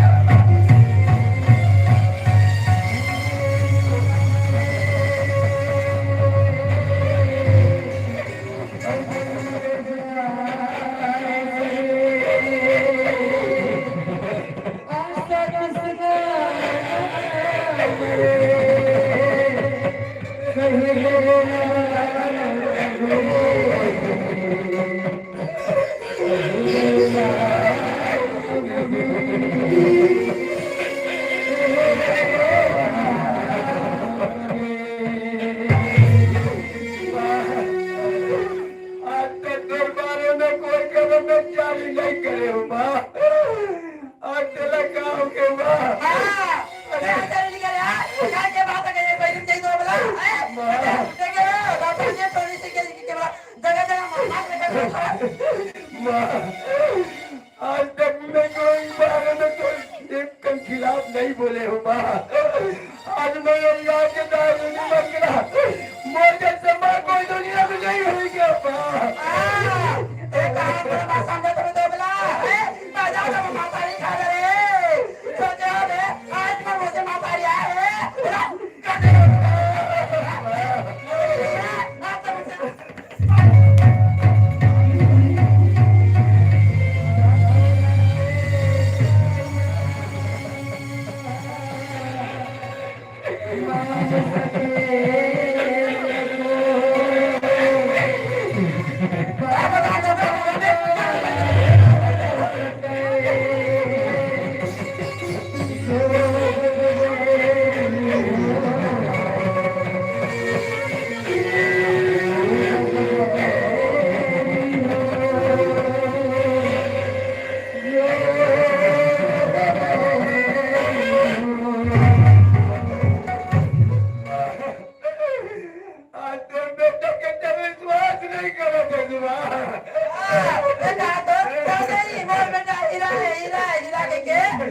आज तक दरबारे में कोई कर्मचारी नहीं करे हो माँ। आज तेला का हो के माँ? हाँ, क्या करे निकल यार? क्या के बात है? ये भाई चाहिए तो बोला, हैं? माँ। देखे हो, बाबा जी थोड़ी सी के, के बात, जगह जगह मार, मार के माँ। आज तक मैं कोई बारे में कोई एक कन खिलाफ नहीं बोले हूँ माँ। आज मैं ये यहाँ के दारू नहीं मांग रहा। मोर जैसे माँ कोई दुनिया में नहीं हुई क्या माँ? हाँ, एक बार बोला, माँ समझे तो दो बोला, हैं? ना जाओ तो माता नहीं खा रहे। सोचे हो बे, आज मैं मुझे माता ही आए हैं। बोला, कर दे।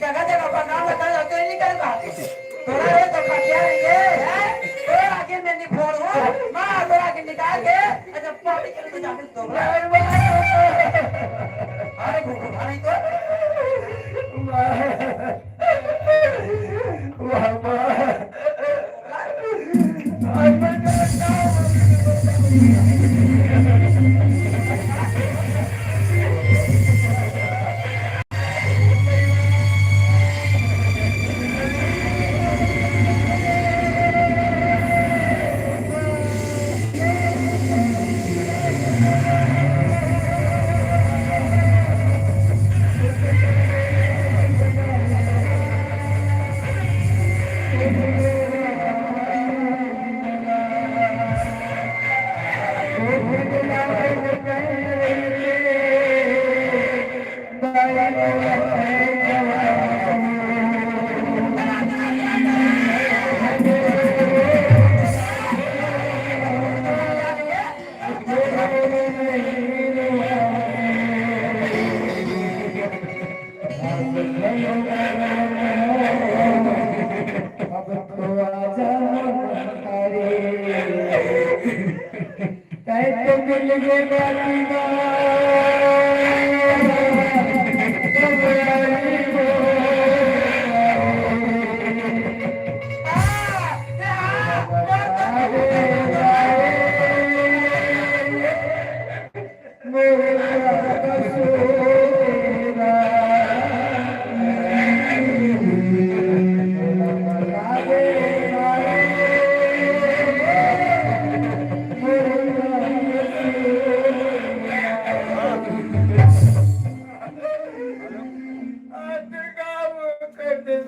जगह जगह पर नाम बता दो, तो निकल बा। तोरा रे तो खटिया नहीं है, हैं? तोर आगे मैं नहीं फोड़ूं, मार तोर आगे निकाल के, अच्छा, पानी के लिए तो जाके दो। अरे घुघुआ नहीं तो। वाह, वाह।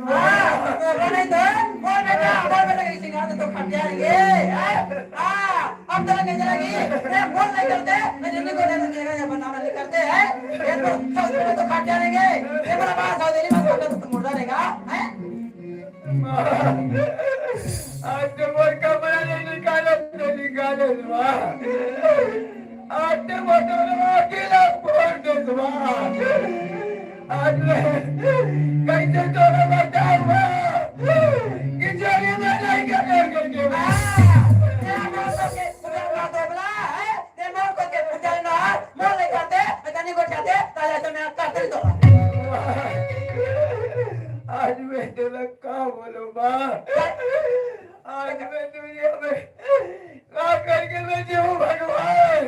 हाँ, तो बोल बेटा, बोल बेटा, किसी का तो खटिया रे। हाँ, अब तो नहीं चलेगी। ये बोल नहीं करते, मैं जिंदगी को नहीं करते, ये बनाना नहीं करते हैं। ये तो सब तो खटिया रहेंगे। ये मेरा बात हो, दिल्ली में तो मुर्दा रहेगा, हैं? आज तो मोर कपड़ा नहीं निकाले, तो निकाले, वाह। आज तो मोर डोलवा के ला फोड़ दे, वाह। आज मैं कैसे तोरा बताऊं, वाह? कि चोरी में नहीं करे करके, वाह। तेरा बाप के पूरा ना दोगला है, तेरा बाप के पूजा ना, मोर ले खाते, मैं तनी को खाते, ताजा तो मैं करते ही तो। आज मैं तेरा का बोलूं, माँ? आज मैं दुनिया में का करके मैं जीऊं, भगवान?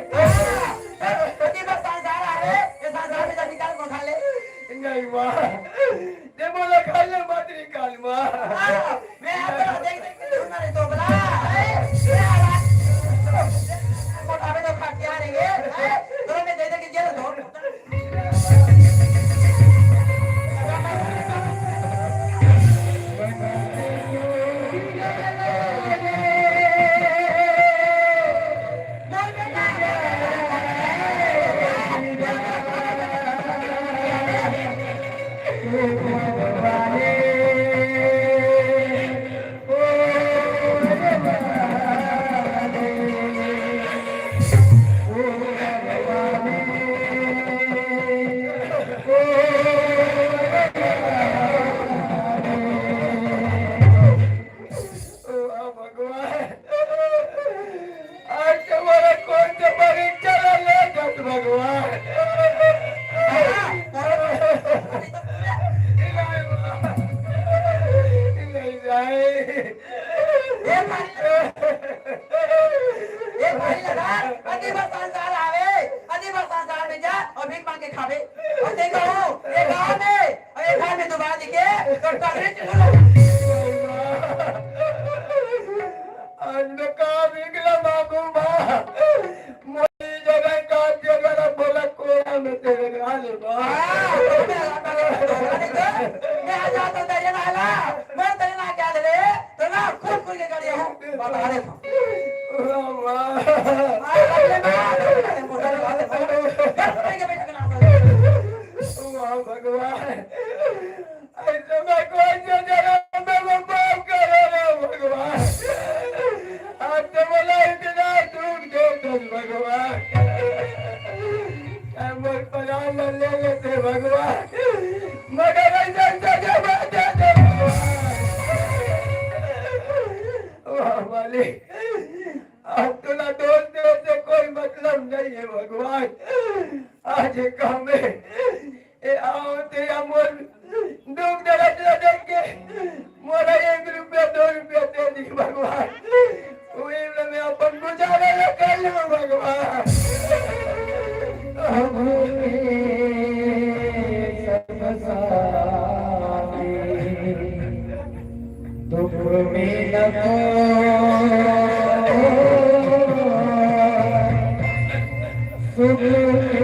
पति पर संसार आ रहे, ये संसार में जब निकाल को खा ले। नहीं, माँ। ये बोला, खा ले, मत निकाल, माँ। मैं आपको देख देख के दूंगा, नहीं तो बोला। मोटापे तो खा के आ रही है। दोनों में दे दे के जेल दो। ओ भगवान, आज तुम्हारा कौन सा परीक्षा ले दस भगवान? नहीं जाए। ये भाई लगा, अति बस संसार आवे, अति बस संसार में जा और भीख मांग के खावे। और देखो, ये गांव में, और ये घर में दोबारा दिखे, तो टकरे चलो। आज मैं कहाँ भीख मांगू, माँ? मोरी जगह का जगह बोला, कोया में तेरे गाले, माँ। हाँ, तो मैं, मैं आ जाता तेरे नाला, मैं तेरे ना क्या दे, तो ना खुद खुद के गाड़ी हूँ, बता दे। वाह, वाह। वाह, भगवान। ऐसे में कौन से जन्म में वो पाप करे रे भगवान? आज तो बोला इतना दुख दे दे भगवान। ऐ मोर प्राण ले लेते भगवान। मगर ऐसा सजा मत दे दे भगवान। वाह मालिक, अब तोला दोष दे से कोई मतलब नहीं है भगवान। आज ये काम में ए, आओ तेरा मोर दुख दर्द ला देख के मोला एक रुपया, दो रुपया दे दी भगवान। वही में मैं अपन गुजारा ला कर लूं भगवान। दुख के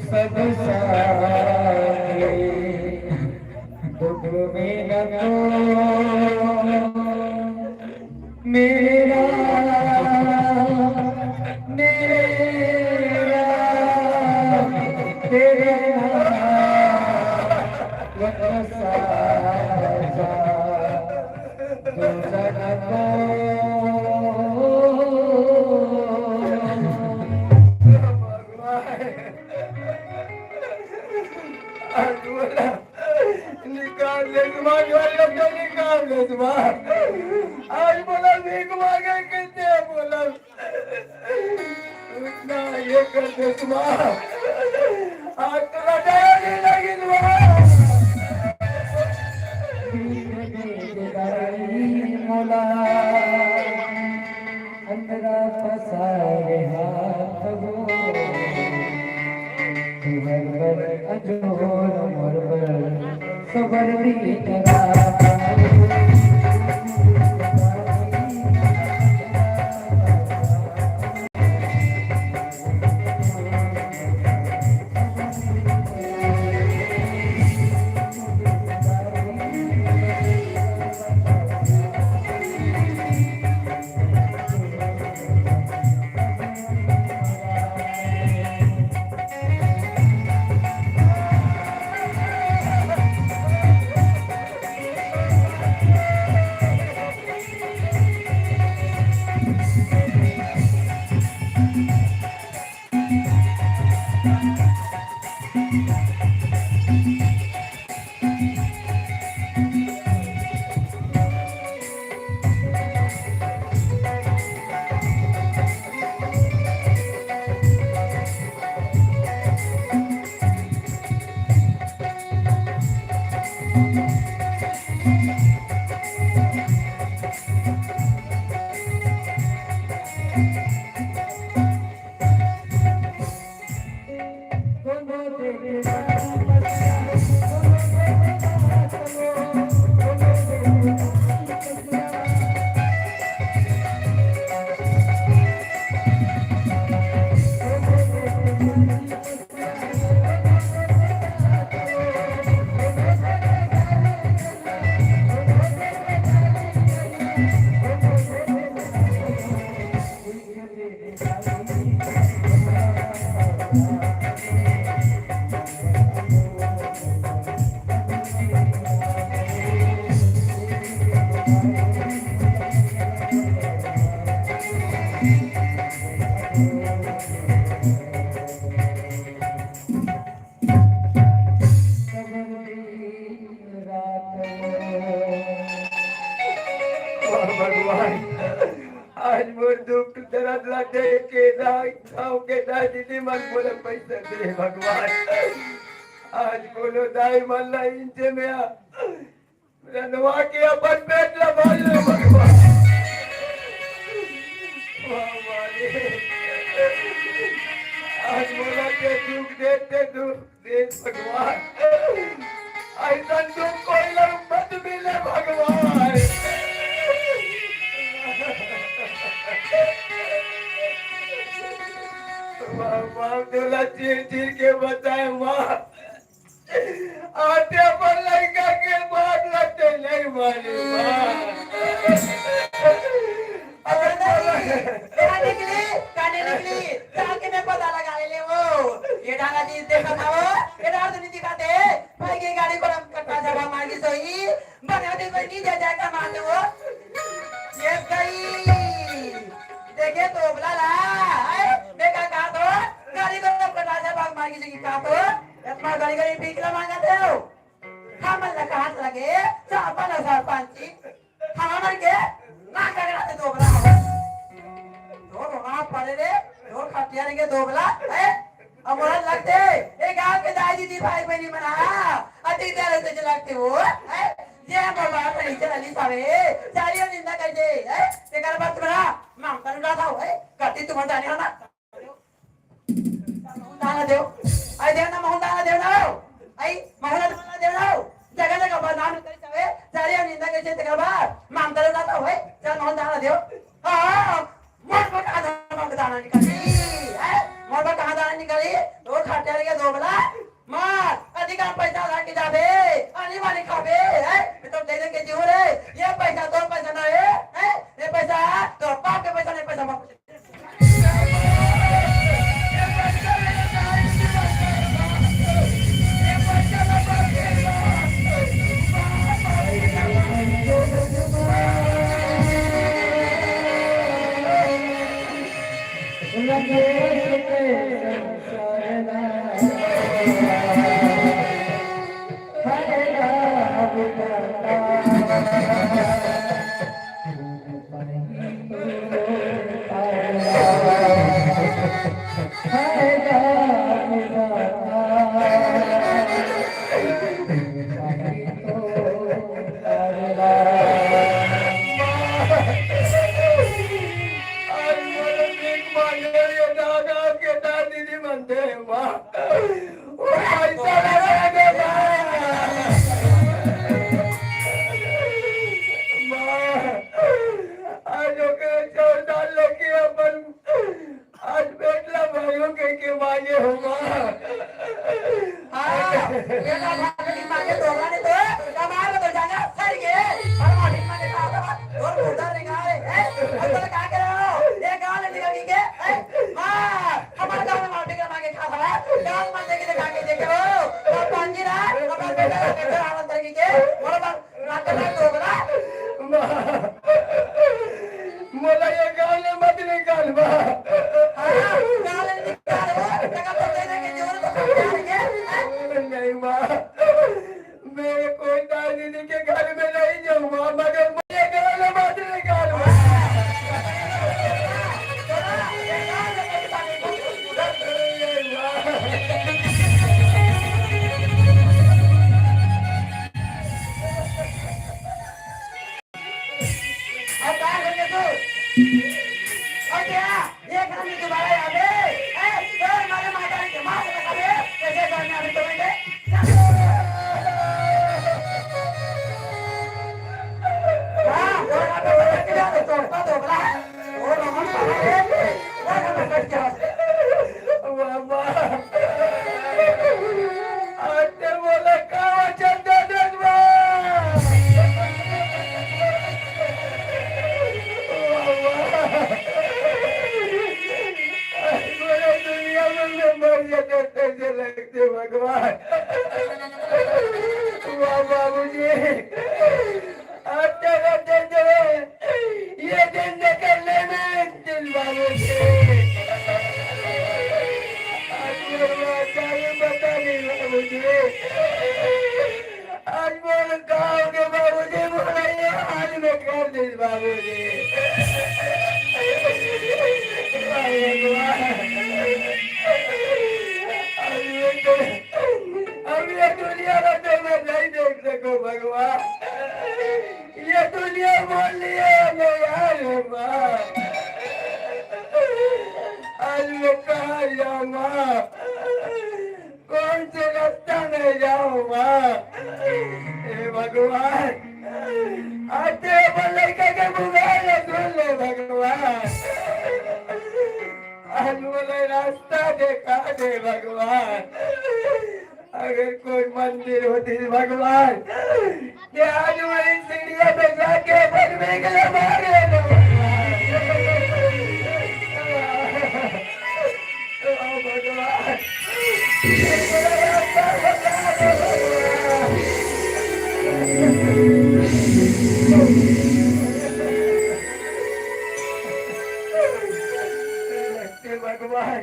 सब साथी, दुख में न को मेरा, मेरा, तेरे नाम का साजा। निकाल ले जुबान, निकाल ले जुबान। आज बोला भीख मांगे, कैसे बोला? ना, ये कर दे, सुबह। आज तो लौटाया नहीं लगी, सुबह। मोला, अंदरा पसारे हाथ वो। तुहर बर अजोर मोर बर, सबर भी करा। भगवान, आज मोर दुख दर्द ला देख के ना, गाँव के ना दीदी मन मोला पैसा दे भगवान। आज कोनो दाई मन ला इंचे में आ, रंधवा के अपन पेट ला भर ले भगवान। भगवान, आज मोला के दुख देते दुख दे भगवान, ऐसा दुख कोई ला मत मिले भगवान। माँ, माँ, तोला चीर चीर के बताए माँ, आते अपन लड़का के बात लगते नहीं माने माँ। अबे बोला। कहाँ निकली? कहाँ निकली? जाके मैं पता लगा ले वो। ये डाला जी देखा था वो, ये डाला तो नहीं दिखाते। भाई के गाड़ी को हम कट्टा जगह मांगी सोई, बना दे बनी जा जा कमा दे वो। ये गई। देखे तो बोला ला, है? देखा कहाँ तो? गाड़ी को हम कट्टा जगह मांगी सोई कहाँ तो? इतना गाड़ी गाड़ी पीछे मांगा दे हो। हमन ला कहाँ से लगे? सरपंच, सरपंच जी। हमन के ना करे रहते दोबरा हो। दो रोना पड़े रे, दो खटिया रे के दोबरा, है? अब मोला लगते, ए गाँव के दाई दीदी भाई बहनी मन हा, अति तरह से लगते हो, है? ये हम बाबा पर नीचे वाली सावे, चारियों निंदा कर दे, है? तेकर बात बना, मांग कर उड़ा था, है? करती तुम जाने हो ना? दाना देव। आई देव ना, महूँ दाना देव ना हो। आई महूँ दाना देव ना हो। जगह जगह बदनाम करे जावे। चारी हम निंदा करे तेकर बाद। मांग करे ना तो होय। चल महूँ दाना देव। हाँ, मोट मोट आधा मांग दाना निकाल। अब कहाँ जाने निकली? वो खटिया के दोगला। मार, अधिकार पैसा ला के जाबे, आनी बानी खाबे, हैं? ये तो दे दे के जीव रे, ये पैसा तो पैसा ना है, हैं? ये पैसा तो बाप के पैसा नहीं, पैसा मत। आज ओकरे चौदह लगे अपन, आज बेटला भाइयों के, के मांगे हो माँ। हाँ, बेटा भाभी के मांगे तो होगा नहीं तो, कमाल तो जाएगा, सर ये, और भाभी मांगे का होगा, और उधर निकाले, हैं? अब तो क्या कर रहे हो? ये गाल निकाल के, हैं? माँ, हमारे गाँव में भाभी के मांगे खा रहा है, गाल मांगे के खा के देख रहे हो, और पांगी रहा, अपना बेटा का बेटा आनंद करके, और नाटक तो होगा। माँ, मोला ये गाँव ले मत निकाल, माँ। हाँ, गाँव ले निकाल, वो टका तो दे देंगे, जोर तो निकाल के। नहीं, माँ, मैं कोई दाई दीदी के घर में नहीं जाऊँ, माँ, मगर मुझे गाँव ले मत निकाल, माँ। अब बाहर हो गया तू। अब क्या? ये काम में दोबारा आ गए। ए, जोर मारे माता के मार लगा दे। कैसे करने अभी तुम्हें दे? हाँ, जोर मार के बता के जा, तो चोपड़ा दोगला है। वो रोहन पकड़ के, वो रोहन पकड़ के। बाबा। आते बोला का वचन दे दे बा। बाबा। आज बोला दुनिया में मैं मर जाता कैसे लगते भगवान। वाह बाबूजी। आज तेरा दिन जो है, ये दिन निकलने में दिल बाबूजी। आज मेरे बात का ये पता नहीं बाबूजी। आज मोर गाँव के बाबूजी मोला ये हाल में कर दिस बाबूजी। अब ये तो, अब ये दुनिया में तो मैं नहीं देख सकूं भगवान। ये दुनिया बोल लिए मैं यार माँ। आज मैं कहाँ जाऊँ माँ? कौन से रास्ता में जाऊँ माँ? हे भगवान, आज तो अपन लड़का के पुकार ले, सुन ले भगवान। आज मोला रास्ता दिखा दे भगवान। अगर कोई मंदिर होती भगवान, कि आज वही सीढ़िया पे जाके अपन बिगले मारे लो। ओ भगवान, हे भगवान,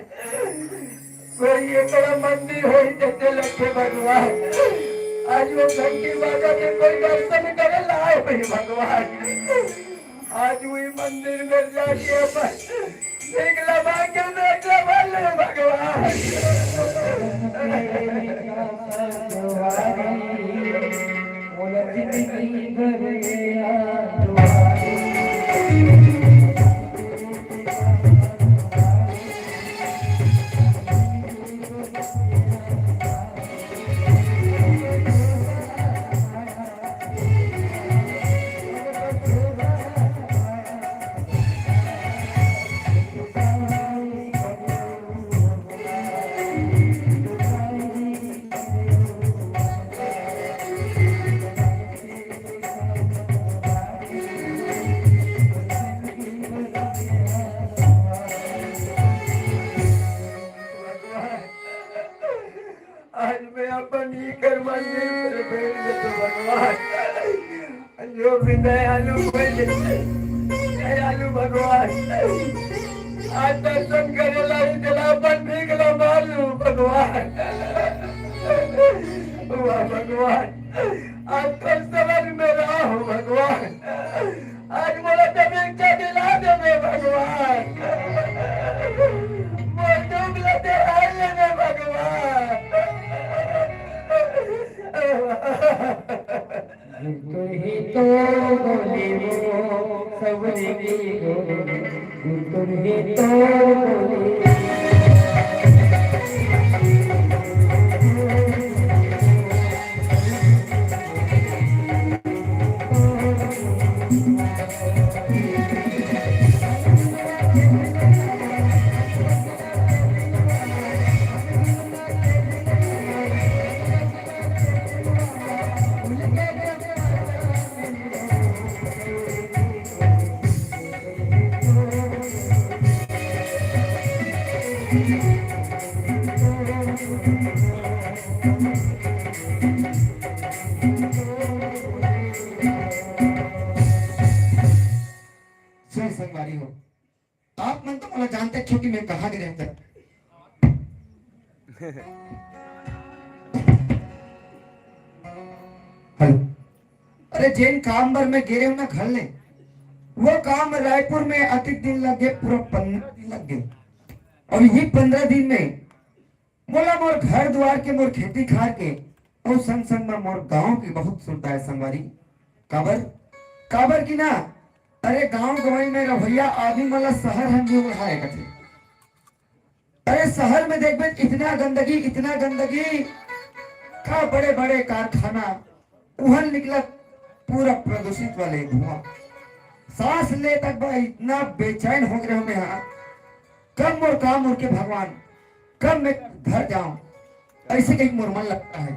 कोई एकरा मंदिर होई जैसे लगे भगवान। आज वो घंटी बाजा के कोई दर्शन करे लाए होई भगवान। आज वही मंदिर में जाके अपन निकला मांगे, निकला वाले भगवान। अपन ही कर्मन में भेज देतो भगवान। जो भी दयालु होइले, दयालु भगवान। आज दर्शन करे ला ही तेला अपन भीख ला मार लू भगवान। वाह भगवान, आज तो शरण में रहो भगवान। आज मोला तब इच्छा दिला देबे भगवान। मोर दुख ला देवाल लेबे भगवान। तुही तो बोले वो सबरी की गोरी, तुही तो बोले। जय संगवारी हो। आप मन तो मोला जानते हो कि मैं कहाँ गिरे हूँ। हेलो। अरे, जेन काम बर मैं गे रहे हूँ ना घर ले, वो काम में रायपुर में अधिक दिन लग गए, पूरा पंद्रह दिन लग गए। और ये पंद्रह दिन में मोला मोर घर दुआर के, मोर खेती खार के, और संग संग में मोर गांव की बहुत सुविधा है संगवारी। काबर, काबर की ना, अरे, गांव गंवई में रहोइया आदमी मन ला शहर हर नहीं उड़ाए कथे। अरे, शहर में देखबे, इतना गंदगी, इतना गंदगी, का बड़े बड़े कारखाना, उहन निकलत पूरा प्रदूषित वाले धुआं। सांस ले तक बा इतना बेचैन हो गए हमें यहाँ। कब मोर काम उरके भगवान, कब मैं घर जाऊं, ऐसे कहीं मोर मन लगता है।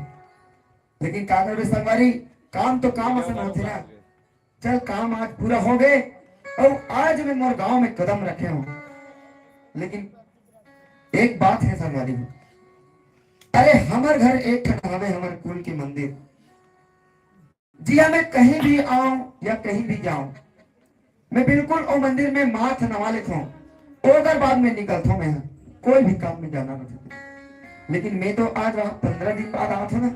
लेकिन का करबे संगवारी, काम तो काम असन होथे ना। चल, काम आज पूरा हो गए और आज मैं मोर गांव में कदम रखे हूँ। लेकिन एक बात है संगवारी, अरे, हमर घर एक ठन हवे, हमर कुल के मंदिर। जिया मैं कहीं भी आऊं या कहीं भी जाऊं, मैं बिल्कुल ओ मंदिर में माथ नवा लेथों, ओकर बाद में निकलथों मैं, कोई भी काम में जाना रहथे। लेकिन मैं तो आज वहां पंद्रह दिन बाद आथों ना,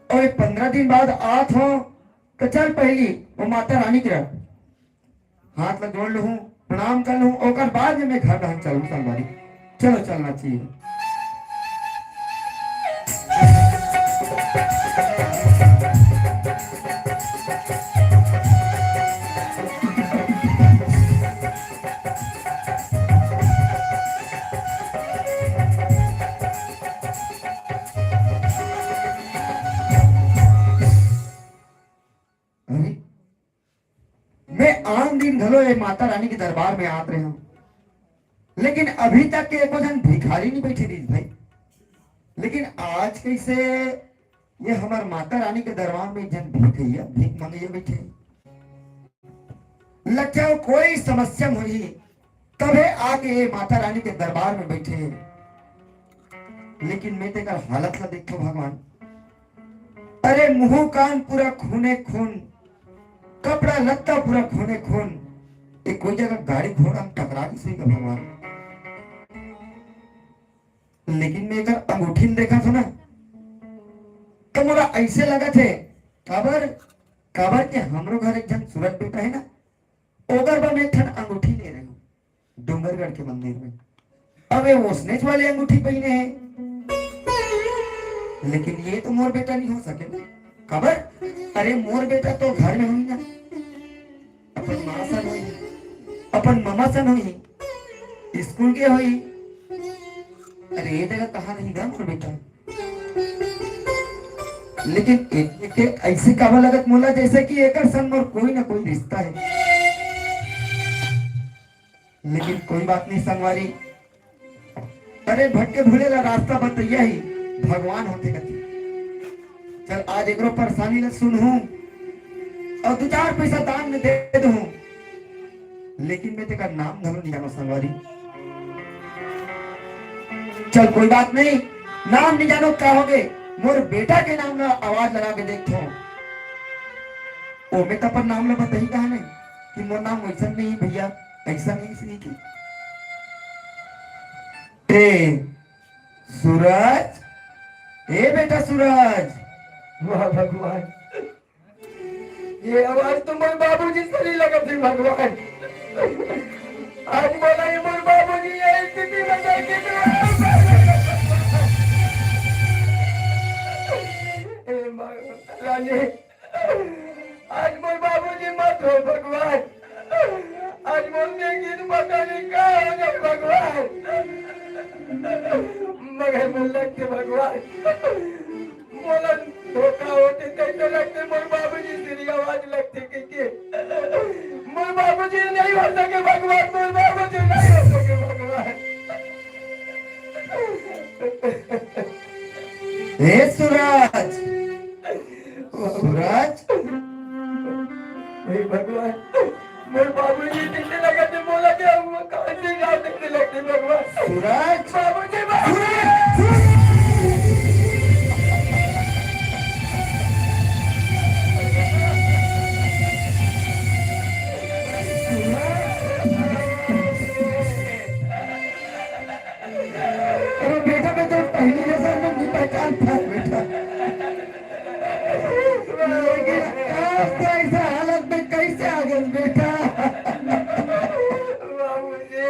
और ये पंद्रह दिन बाद आथों, तो चल पहली वो माता रानी के हाथ ला जोड़ लूं, प्रणाम कर लूं, ओकर बाद में मैं घर डहर चलूं संगवारी। चलो, चलना चाहिए। अरे, मैं आन दिन घलो ये माता रानी के दरबार में आत रहे हूँ, लेकिन अभी तक के एको झन भिखारी नहीं बैठे रहिस भाई। लेकिन आज कैसे ये हमर माता रानी के दरबार में एक झन भिखैया, भीख मंगैया बैठे हे। लग जाओ कोई समस्या में होही, तभे आके ये माता रानी के दरबार में बैठे हे। लेकिन मैं तेकर हालत ला देखो भगवान, अरे मुंह कान पूरा खूने खून, कपड़ा लत्ता पूरा खूने खून। ये कोई जगह गाड़ी घोड़ा में टकरा गिस होही का भगवान? लेकिन मैं एकर अंगूठी में देखा था ना, तो मोला ऐसे लगा थे, काबर, काबर के हमरो घर एक झन सूरत बेटा है ना, ओकर बर मैं एक ठन अंगूठी ले रहे हूँ डूंगरगढ़ के मंदिर में। अब ये ओसनेच वाले अंगूठी पहने हैं, लेकिन ये तो मोर बेटा नहीं हो सके ना। काबर? अरे मोर बेटा तो घर में होही ना, अपन माँ सन होही, अपन ममा सन होही, स्कूल के होही। अरे ये जगह कहाँ नहीं गा मोर बेटा? लेकिन एक, एक, एक ऐसे काबर लगत मोला जैसे कि एकर संग मोर कोई ना कोई रिश्ता है। लेकिन कोई बात नहीं संगवारी, अरे भटके भूले ला रास्ता बतैया ही भगवान होथे कथे। चल आज एकरो परेशानी ला सुनहूं और दू चार पैसा दान में दे दूं, लेकिन मैं तेकर नाम घलो नहीं जानो संगवारी। चल कोई बात नहीं, नाम नहीं जानो का होगे, मोर बेटा के नाम ला आवाज लगा के देखथों। ओमे त अपन नाम ला बताही कहा नहीं कि मोर नाम वैसन नहीं भैया, ऐसा नहीं, इसलिए कि ए सूरज, ए बेटा सूरज। वाह भगवान, ये आवाज तो मोर बाबूजी से नहीं लगत हे भगवान। आज बोला ये मोर बाबूजी ये स्थिति में देख के तो ए माँ, रानी, आज मोर बाबूजी मत हो भगवान। आज मोर जिंदगी में पता नहीं का हो जाए भगवान। मगर मोर लगथे भगवान, मोला धोखा होथे तइसे लगथे मोर बाबूजी से आवाज लगथे कहिके। मोर बाबूजी नहीं हो सके भगवान, मोर बाबूजी नहीं हो सके भगवान। हे सूरज, सूरज। हे भगवान, मोर बाबूजी तइसे लगथे मोला के हम कहाँ से जाओ तइसे लगथे भगवान। सूरज। बाबूजी, बाबूजी। सूरज, सूरज। अरे बेटा, मैं तो पहली नजर में नहीं पहचान पाया बेटा। लेकिन आज तो ऐसा हालत में कैसे आ गए बेटा? बाबूजी।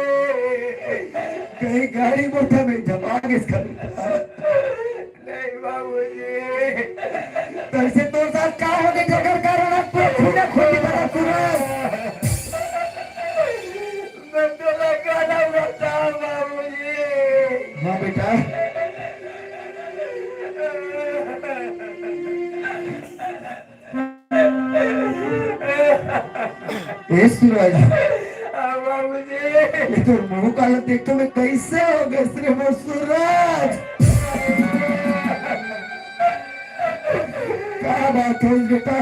कहीं गाड़ी मोटर में जमा के इसका बेटा। नहीं बाबूजी। तो ऐसे तोर साथ का हो गए जेकर कारण आज पूरा खूना खूनी बना पूरा? मैं तो लगा ना बता बाबूजी। हाँ बेटा। ए सूरज, हाँ बाबूजी। ये तो मुंह काला देखो मैं कैसे हो गए रे मोर सूरज। का बात हो बेटा?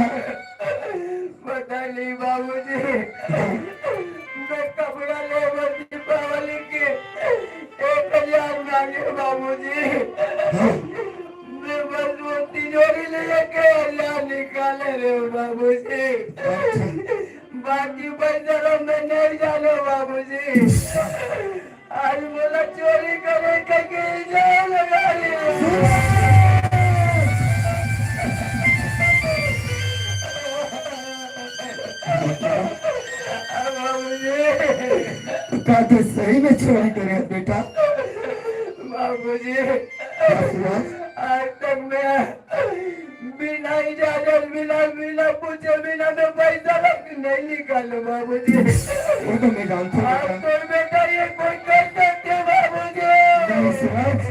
पता नहीं बाबूजी, मैं कपड़ा ले बर दीपावली के एक हजार मांगे बाबूजी। मैं बस वो तिजोरी ले एक हजार निकाले रे बाबूजी। बाकी पैसा ला मैं नहीं जानो बाबूजी। आज मोला चोरी करे कहिके इल्जाम लगा दिया। बाबूजी। का तू सही में चोरी करे बेटा? बाबूजी। आज तक मैं बिना इजाजत, बिना, बिना पूछे, बिना मैं पैसा रख नहीं निकालो बाबूजी। वो तो मैं जानता हूँ आप बेटा। तो बेटा ये कोई कर सकते बाबूजी। नहीं सूरज,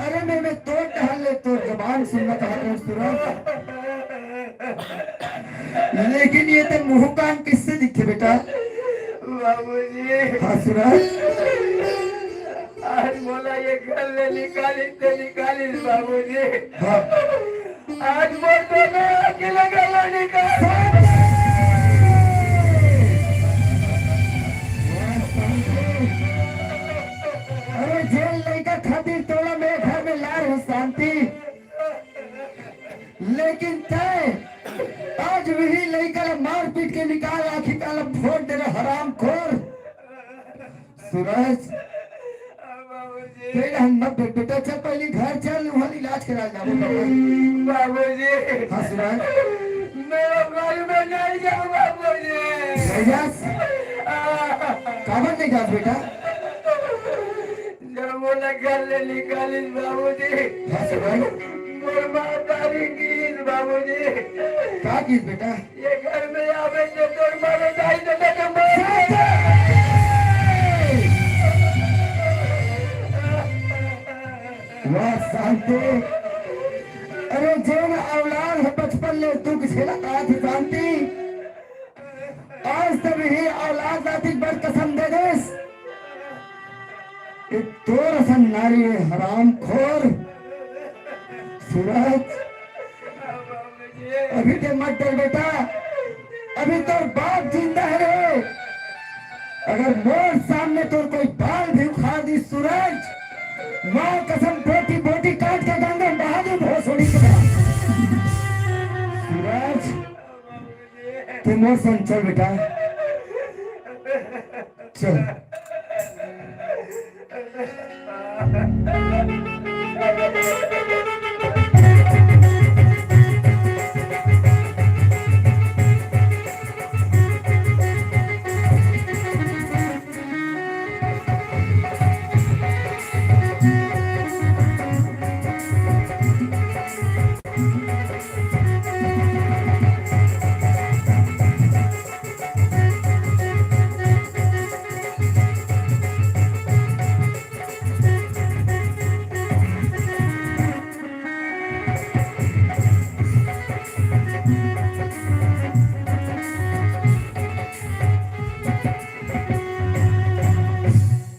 अरे मैं, मैं तो कहा ले तो जबान सुनना चाहता हूँ सूरज। लेकिन ये तो मुंह कान किससे दिखे बेटा? बाबूजी। हाँ सूरज। आज मोला ये घर ले निकालिस ते निकालिस बाबूजी। हाँ। आज मोर दोनों आँखी ले गला निकाल। अरे जेन लइका खातिर तोला मैं घर में लाए हूँ शांति, लेकिन तय आज वही लइका ला मार पीट के निकाल आँखी काला फोड़ दे रे हरामखोर। सूरज, बाबूजी। तेरे हम मत बे-, बेटा चल पहले घर चल, वहाँ इलाज करा जाओ। बाबूजी। हाँ सूरज। मेरा घर में नहीं जाओ बाबूजी। नहीं जास? आ। काबर नहीं जास बेटा? जब मोला घर ले निकालिस बाबूजी। हाँ सूरज। मोर माँ तारी गिस बाबूजी। का गिस बेटा? ये घर में आवे तो तोर मारे जाई तो देखे मार। वाह शांति। अरे जेन औलाद है बचपन ले दुख झेला का थी शांति। आज तब ही औलाद लाती बड़ कसम दे देस। कि तोर असन नारी है हरामखोर। सूरज। अभी ते मत डर बेटा, अभी तोर बाप जिंदा है रे। अगर मोर सामने तोर कोई बाल भी उखाड़ दी सूरज, माँ कसम दे सन, चल बेटा, चल।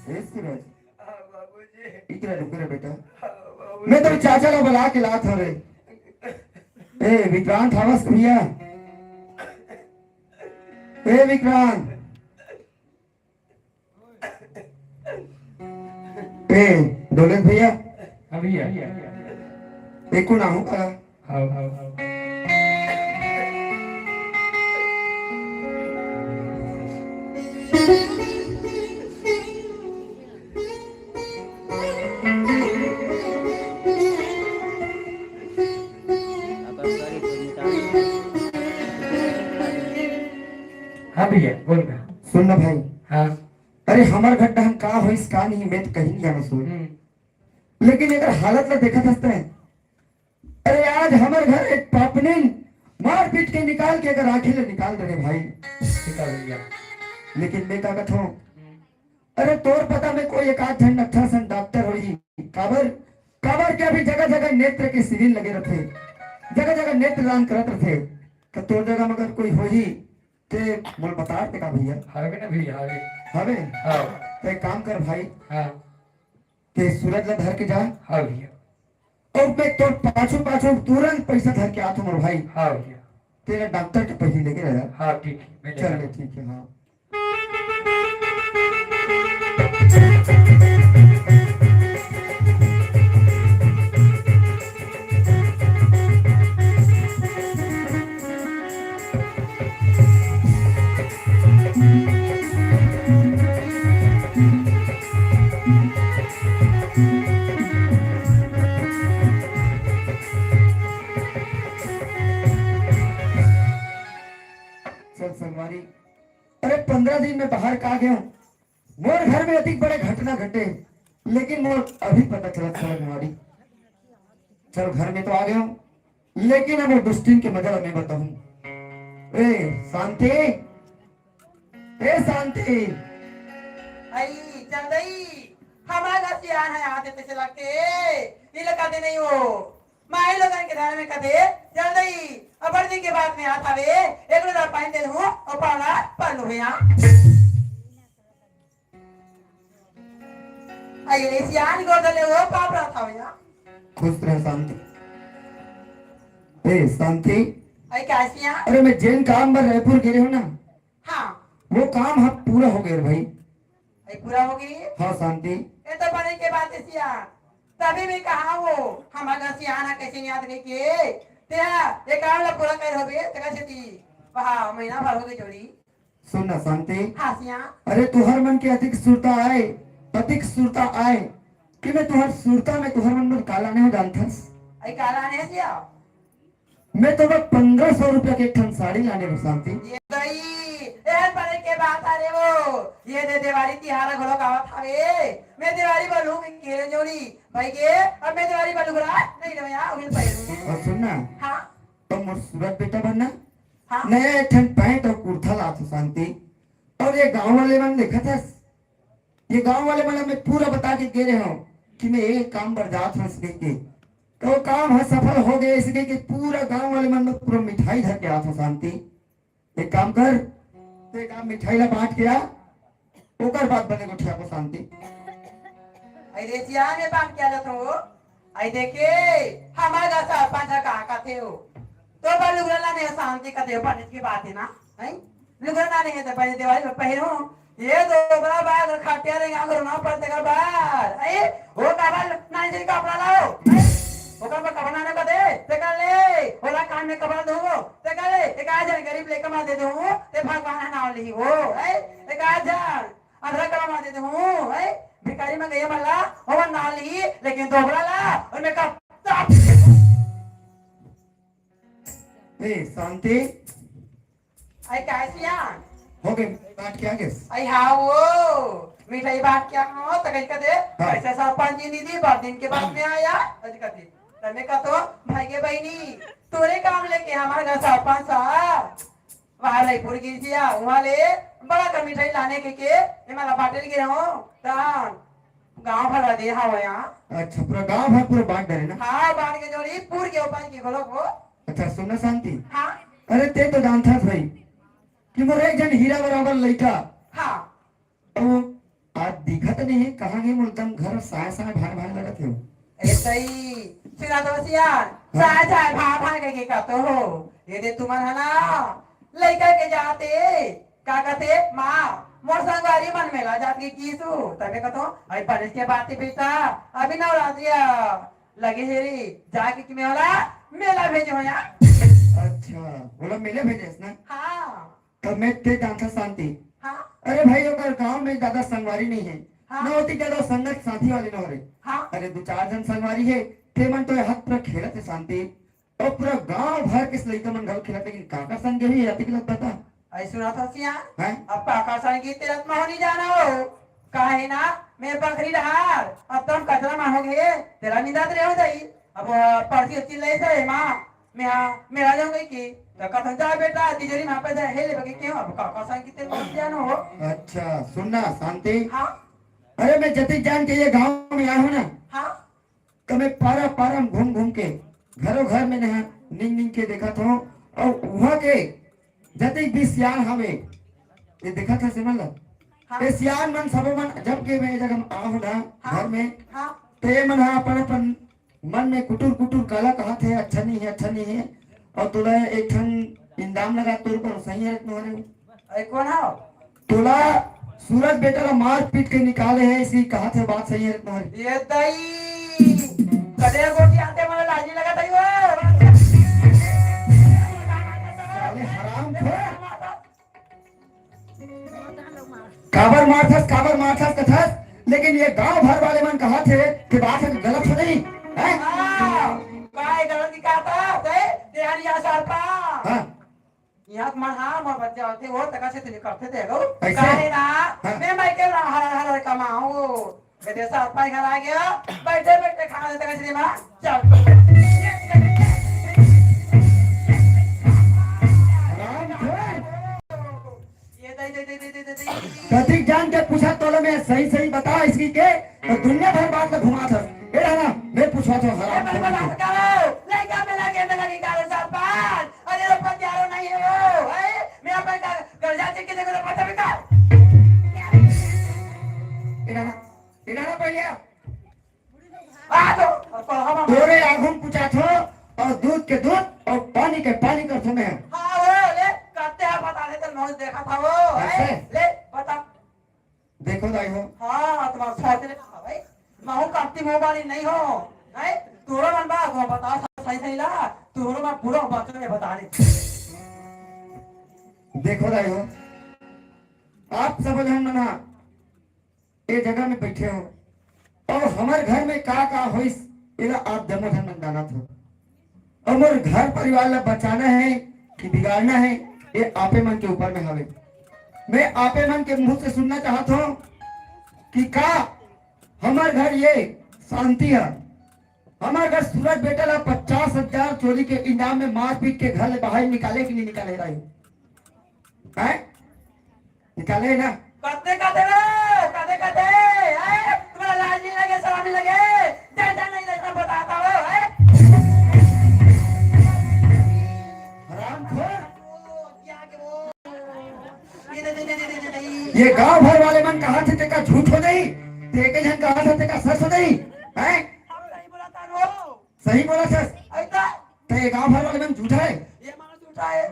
ए सूरज, हाँ बाबूजी। इकरा रुक रे बेटा। हाँ बाबूजी। मैं तो चाचा ला बला के लात हवे। ए विक्रांत, हवस भैया। ए विक्रांत। ए दौलत भैया। हाँ भैया। एको ना हो का? हाँ, हाँ, हाँ। हाँ भैया, बोल ना। सुन ना भाई। हाँ। अरे हमर घर डहन का होइस का नहीं, मैं तो कहीं नहीं जाना सूरज। हम्म। लेकिन एकर हालत ला देखत हस तैं, अरे आज हमर घर एक पापनिन मार पीट के निकाल के एकर आँखी ले निकाल दे रे भाई। निकाल दिया। लेकिन मैं का कथों, अरे तोर पता में कोई एक आध झन अच्छा सन डॉक्टर होही, काबर, काबर के अभी जगह जगह नेत्र के शिविर लगे रथे, जगह जगह नेत्र दान करत रथे, तो तोर जगह में अगर कोई होही ते मोल बता दे का भैया। हवे ना भैया, हवे। हवे? हाँ। तो एक काम कर भाई, हाँ। ते सूरज ला धर के जा। हाँ भैया। अउ मैं तोर पाछू पाछू तुरंत पैसा धर के आथों मोर भाई। हाँ भैया। तेला डॉक्टर के पहिले लेके रह जा। हाँ, ठीक है, मैं ले चल जाऊँ। ले, ठीक है, हाँ। चल संगवारी, अरे पंद्रह दिन में बाहर का गयो, मोर घर में अतिक बड़े घटना घटे, लेकिन मोर अभी पता चला संगवारी। चल घर में तो आ गयो, लेकिन अब वो दुष्टिन के मजा मैं बताऊं। ए शांति, ए शांति। आई चंदई, हमारा घर से आना है आते तैसे लगते, ये लगा दे नहीं हो। माई लोगन के घर में कदे चंदई, अब बड़ दिन के बाद में आता वे, एक लोटा पानी दे दूं और पावला पड़ लूं भैया। अरे सियान गोद ले वो पाप रहा था भैया। खुश रह शांति। ए शांति। अरे क्या सिया? अरे मैं जेन काम बर रायपुर गे रहे हूँ ना, हाँ। वो काम ह पूरा हो गए रे भाई। अरे पूरा हो गई? हाँ शांति। ये तो बने के बात है सिया। तभी मैं कहा वो हमारा सियान ह कैसे याद नहीं किए। तेरा ये काम ला पूरा कर हो गए, तेरा से ती। वाह, महीना भर हो गई जोड़ी। सुन ना शांति। हाँ सिया। अरे तुहर मन के अधिक सुरता आए, अधिक सुरता आए कि मैं तुहर सुरता में तुहर मन में काला नहीं जानथस। अरे काला नहीं सिया। मैं तो बस पन्द्रह सौ रुपया के एक ठन साड़ी लाने हूँ शांति। ये दई, ए हर परे के बात आ रे वो। ये दे दिवाली तिहार घलो आवत हवे। मैं दिवाली बोलूँ कि केरे जोड़ी। भाई के, अब मैं दिवाली बोलूँ बुरा, नहीं रे भैया, उहिल पे। और सुन ना। हाँ। तो मोर सूरत बेटा बनना। हाँ। नया एक ठन पैंट और कुर्ता लात हूँ शांति। और ये गाँव वाले मन देखत हस, ये गांव वाले मन ला मैं पूरा बता के गे रहे हूँ कि मैं एक काम बर जात हूँ, इसके के तो काम ह सफल हो गए, इसके के पूरा गांव वाले मन में पूरा मिठाई धर के आत हूँ शांति। एक काम कर, ते काम मिठाई ला बांट के आ, ओकर बाद बने गोठिया को शांति। अरे सियान में बांट के आ जात हूँ। आई देखे, हमारा सरपंच का कहते हो, तो बा लुगरा लाने शांति का देव पाने की बात है ना, हैं? लुगरा लाने है तो पहले दिवाली में पहनो। ये तो बड़ा बाग और खटिया रे, अगर ना पड़ते का बाहर, ए, वो काबल ना इसे कपड़ा लाओ, हैं? ओकर बर कपड़ा ना दे, ते कर ले, ओला कान में कपड़ा दूंगो, ते कर ले, एक आध झन गरीब लइका मन दे दूंगो, ते भगवान ह नाव लिही हो, है? एक आध झन अधरा कपड़ा मन दे दूंगो, है? भिखारी मन गइया मन ला, ओमन नाव लिही, लेकिन दोबरा ला, ओमे का ए, शांति। आई का सियान? हो गए, बांट के आ गेस? आई हाँ वो, मिठाई बांट के आ, हो, त कही कथे, हाँ। कैसे सरपंच जी दीदी, बहुत दिन के बाद में आया, अज कथे। तने कथों, भाई के बहिनी, तोरे काम लेके हमारे घर सरपंच साहब, वहाँ रायपुर गिर दिया, वहाँ ले बड़ा का मिठाई लाने के, के, ये मला बांटे गिरे हो, त गांव भर दे हवय। अच्छा, पूरा गांव भर पूरा बांट डरे ना? हाँ, बांट के जोड़ी पूर के ऊपर की घोलो को। अच्छा, सुन ना शांति। हाँ। अरे, ते तो जानथस भाई कि मोर एक झन हीरा बराबर लइका। हाँ। तो आज दिखत नहीं है, कहाँ गे? मोर एकदम घर साय साय भाय भाय लगत हे। ए सही, सुना तो सियान, हाँ। साय साय भाय भाय के, के का तो हो। ये दे तुमन है ना, लइका के जाते का कथे, माँ, मोर संगवारी मन मेला जात के कीसु। तबे कथों, अरे बने के बात हे बेटा, अभी नवरात्रि लगे हे रे, जाके कि मैं ओला मेला भेजे हो यार। अच्छा, ओला मेला भेजेस ना? हाँ। तब मैं ते जानथस शांति। हाँ। अरे भाई, ओकर गांव में ज्यादा संगवारी नहीं है। हाँ। ना ओती ज्यादा संगत साथी वाले न हो रे। हाँ। अरे दू चार झन संगवारी हे, ते मन तो ये हाथ पर खेलत हे शांति। अउ पूरा गांव भर के लइका मन घलो खेलत, लेकिन काकर संग गे हे, अतिक लग पता। अई सुनत हस सियान? हैं? अब काकर संग गे तेला त महूं नइ जानंव। काहे ना, मैं बखरी डहार, अब तो हम कचरा मांगोगे, तेला निंदात रहे हो जाई। अब परसी चिल्लाई से माँ, मैं हाँ, मेला जाऊंगी कि, तो कथन जा बेटा, तिजोरी में पैसा हे ले बगे क्यों, अब काकर संग गे तेला जानो हो। अच्छा, सुन ना, शांति। हाँ? अरे, मैं जतिक जान के ये गांव में आया हूँ ना, हाँ? त मैं पारा पारा में घूम घूम के, घरों घर में नहा निंग निंग के देखत हों, अउ उहाँ के जतिक भी सियान हवे, ये देखत हस एमन ला? हाँ। ये सियान मन सबो मन, जब के मैं ये जगह में आए हों ना, हाँ। घर में, हाँ। त ये मन ह अपन अपन मन में कुटुर कुटुर काला कहत हे, अच्छा नहीं है, अच्छा नहीं है, अउ तोला एक ठन इंदाम लगा, तोर पर सही है, तुम्हारे अरे कोन हव? तोला सूरज बेटा ला मार पीट के निकाले हे, इसी कहत हे, बात सही है तुम्हारी? ये दई, कदे गोटी आते मला लाजी लगत हे वो। साले हरामखोर। काबर मारथस, काबर मारथस कथस, लेकिन ये गांव भर वाले मन कहत हे कि बात हे गलत हो नहीं, हैं? हाँ, काय गलत की कहता, ते, ते हरिया सरपा। हाँ। इहाँ के मन हा, मोर बच्चा होथे, वो तका से तुझे करथे दे गो। ऐसे? काहे ना? हाँ। मैं मायके ला हरा हरा कमाऊँ। ये देश आत्मा घर आ गया, बैठे बैठे खाना देते कैसे माँ? चल। राम थे। ये दे, दे, दे। प्रतीक जान के पूछा तोले में सही सही बता इसकी के, तो दुनिया भर बात में घुमा था। ए ना, मैं पूछवा था ये हराम बड़ा खोर बड़ा को। करो, लड़का में लगे, में लगे करो सरपंच। अरे, वो पतियारो नहीं है वो, है? मैं अपन का घर जाके किसी को तो पता भी का? इलाना, इलाना पहले आ। आ तो, और पढ़ा मामा। तोरे आगू में पूछा थो, और दूध के दूध, और पानी के पानी कर थो मैं। हाँ, वो ले, करते हैं, बता ले, तो नोच देखा था वो, है? ऐसे? ले, बता। देखो दाई हो। हाँ, तुम्हारा सोच ले, हाँ भाई, मैं हूँ कमती मुंह वाली नहीं हूँ, हैं? तोरो मन बा, वो बता सही सही ला, तोरो मन पूरा बचन में बता दे। देखो दाई हो, आप सब झन मन हा, ये जगह में बैठे हो, अउ हमर घर में का का होइस, एला आप जम्मो झन मन जानत हो। अउ मोर घर परिवार ला बचाना हे कि बिगाड़ना हे, ये आपे मन के ऊपर में हवे। मैं आपे मन के मुंह से सुनना चाहत हों कि का हमर घर ये शांति हे, हमर घर सूरज बेटा ला पचास हजार चोरी के इनाम में मारपीट के घर ले बाहर निकाले कि नहीं निकाले रही? हैं? निकाले ना? कते कते रे, कते कते, हैं? तुम्हारा लाज नहीं लगे, शर्म नहीं लगे? डंडा नहीं लगे, बताता हो, हैं? हरामखोर। ये गांव भर वाले मन कहा थे, तेका झूठ हो नहीं, तेके झन कहा थे, तेका सच हो नहीं, हैं? सही बोला था। ते ये गांव भर वाले मन झूठा है। ये मानो झूठा है।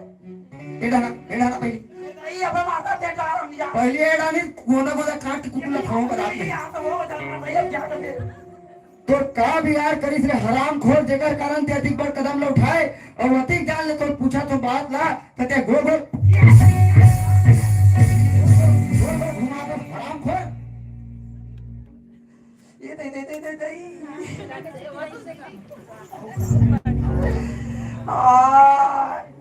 ए डाना, ए डाना पहली। ये नहीं, अब हम आता थे, डाल हम जा। पहली ए डानी, गोदा गोदा काट के कुकुर ला खाऊं बरात में। ये आता वो, जाता भैया, क्या करते? तोर का बिगाड़ करिस रे हरामखोर, जेकर कारण ते अतिक बड़ कदम ल उठाए, अउ अतिक जान ले तोर पूछा तो बात ला, त ते गोल गोल, गोल गोल घुमा दे हरामखोर। ये दे, दे, दे, दे, दे। आ,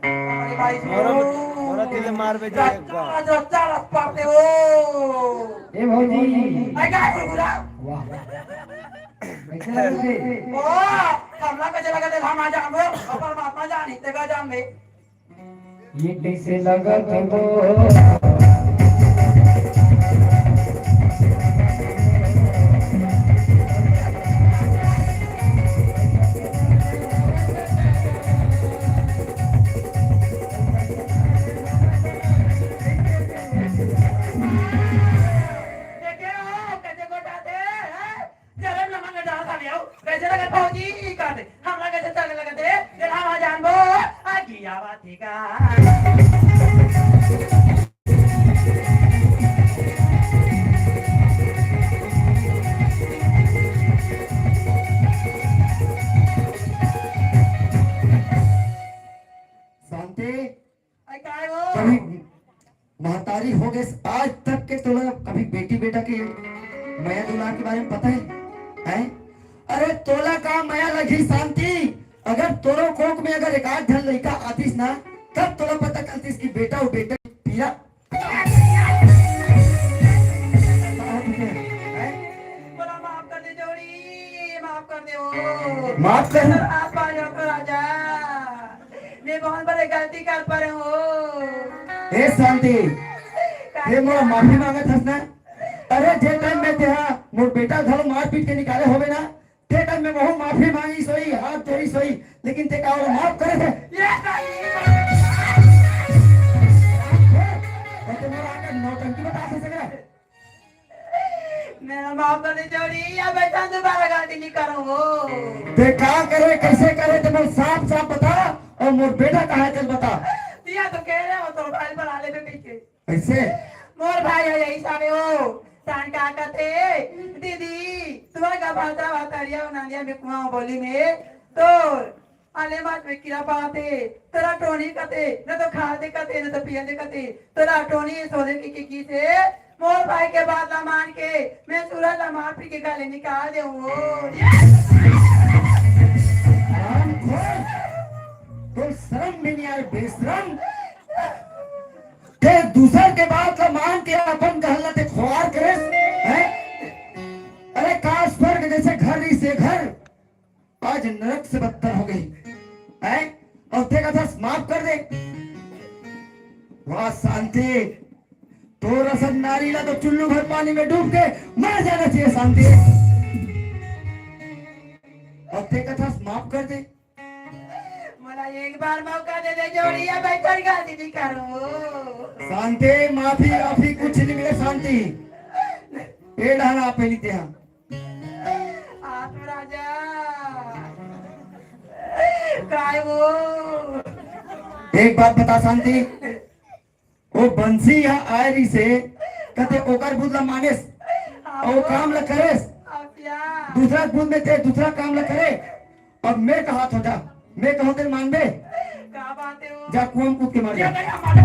अरे भाई, औरत, औरत दिल मार बे जाए रच्चा, रच्चा, रच्चा पाते हो। ए भौजी। ए, क्या गुरगुरा? वाह। कैसे लगे? ओ, हमला कैसे लगा दे, हम आ जान दो, अपन बात मा जानी, तेरा जान दे। ये कैसे लगत हे वो? देखे हो, कैसे गोटा दे, हैं? जरम लमन में डाल डाले हो, कैसे लगे फौजी कर दे, हमला कैसे चले लगे दे, तेरा हम जानबो, आ गिया बाती का। शांति। अरे काय हो? कभी महतारी हो गए, आज तक के तोला कभी बेटी बेटा के मया दुलार के बारे में पता है? हैं? अरे तोला का मया लगी शांति, अगर तोरो कोख में अगर एक आध झन लइका आतिस ना, तब तोला पता चलतिस कि बेटा अउ बेटा पीरा। हैं? बोला माफ कर दे जोड़ी, माफ कर दे वो। माफ कर। आप आ जाओ तो राजा। मैं बहुत बड़े गलती कर पड़े हो। ए शांति, का ये मोर माफी मांगत हस ना? अरे जे टाइम में तेहा मोर बेटा घलो मार पीट के निकाले होबे ना, ते टाइम में वहू माफी मांगी सोई, हाथ जोड़ी सोई, लेकिन ते का ओला माफ करे थे? ये सही। अरे मोर आगे नौटंकी बता से सगरा। मेरा माफ कर दे जोड़ी, या बेटा दोबारा गलती नहीं करूँ हो। ते का करे, कैसे करे, ते मोर साफ साफ बता, अउ मोर बेटा कहाँ हे चल बता। दिया तो कह रहे हो, तो भाई बना ले बेटी के। कैसे? मोर भाई है यही सारे हो, तान का कहते, दीदी, तुम्हारे का भाता भाता रिया नानिया में कुआं बोली में, तो आले मात में कीड़ा पाते, तोरा टोनी कते, न तो खाते कते, न तो पियते कते, तोरा टोनी सोले की, की, की से, मोर भाई के बात ला मान के, मैं सूरज ला मार पी के गाले निकाल दे वो। हरामखोर, तो शर्म भी नहीं आए, बेशरम। ते दूसर के बात ला मान के अपन कहला ते खुआर करे, हैं? अरे का स्वर्ग जैसे घर रही से घर, आज नरक से बदतर हो गई, हैं? अउ ते कथस माफ कर दे। वाह शांति, तोर असन नारी ला तो चुल्लू भर पानी में डूब के मर जाना चाहिए शांति। अउ ते कथस माफ कर दे। मोला एक बार मौका दे दे जोड़िया, मैं चल गलती नहीं करूँ। शांति, माफी, माफी कुछ नहीं मिले शांति। ए डहर आप पहली ते हाँ। आप राजा। काय वो? एक बात बता शांति, वो बंसी यहाँ आए रही से, कते ओकर बुध ला मानेस, अउ काम ला करेस, दूसरा बुध में ते दूसरा काम ला करे। अब मैं कहा थोड़ा, मैं कहूँ ते मानबे? का बात है वो? जा कुआं में कूद के मर जा। हरामखोर।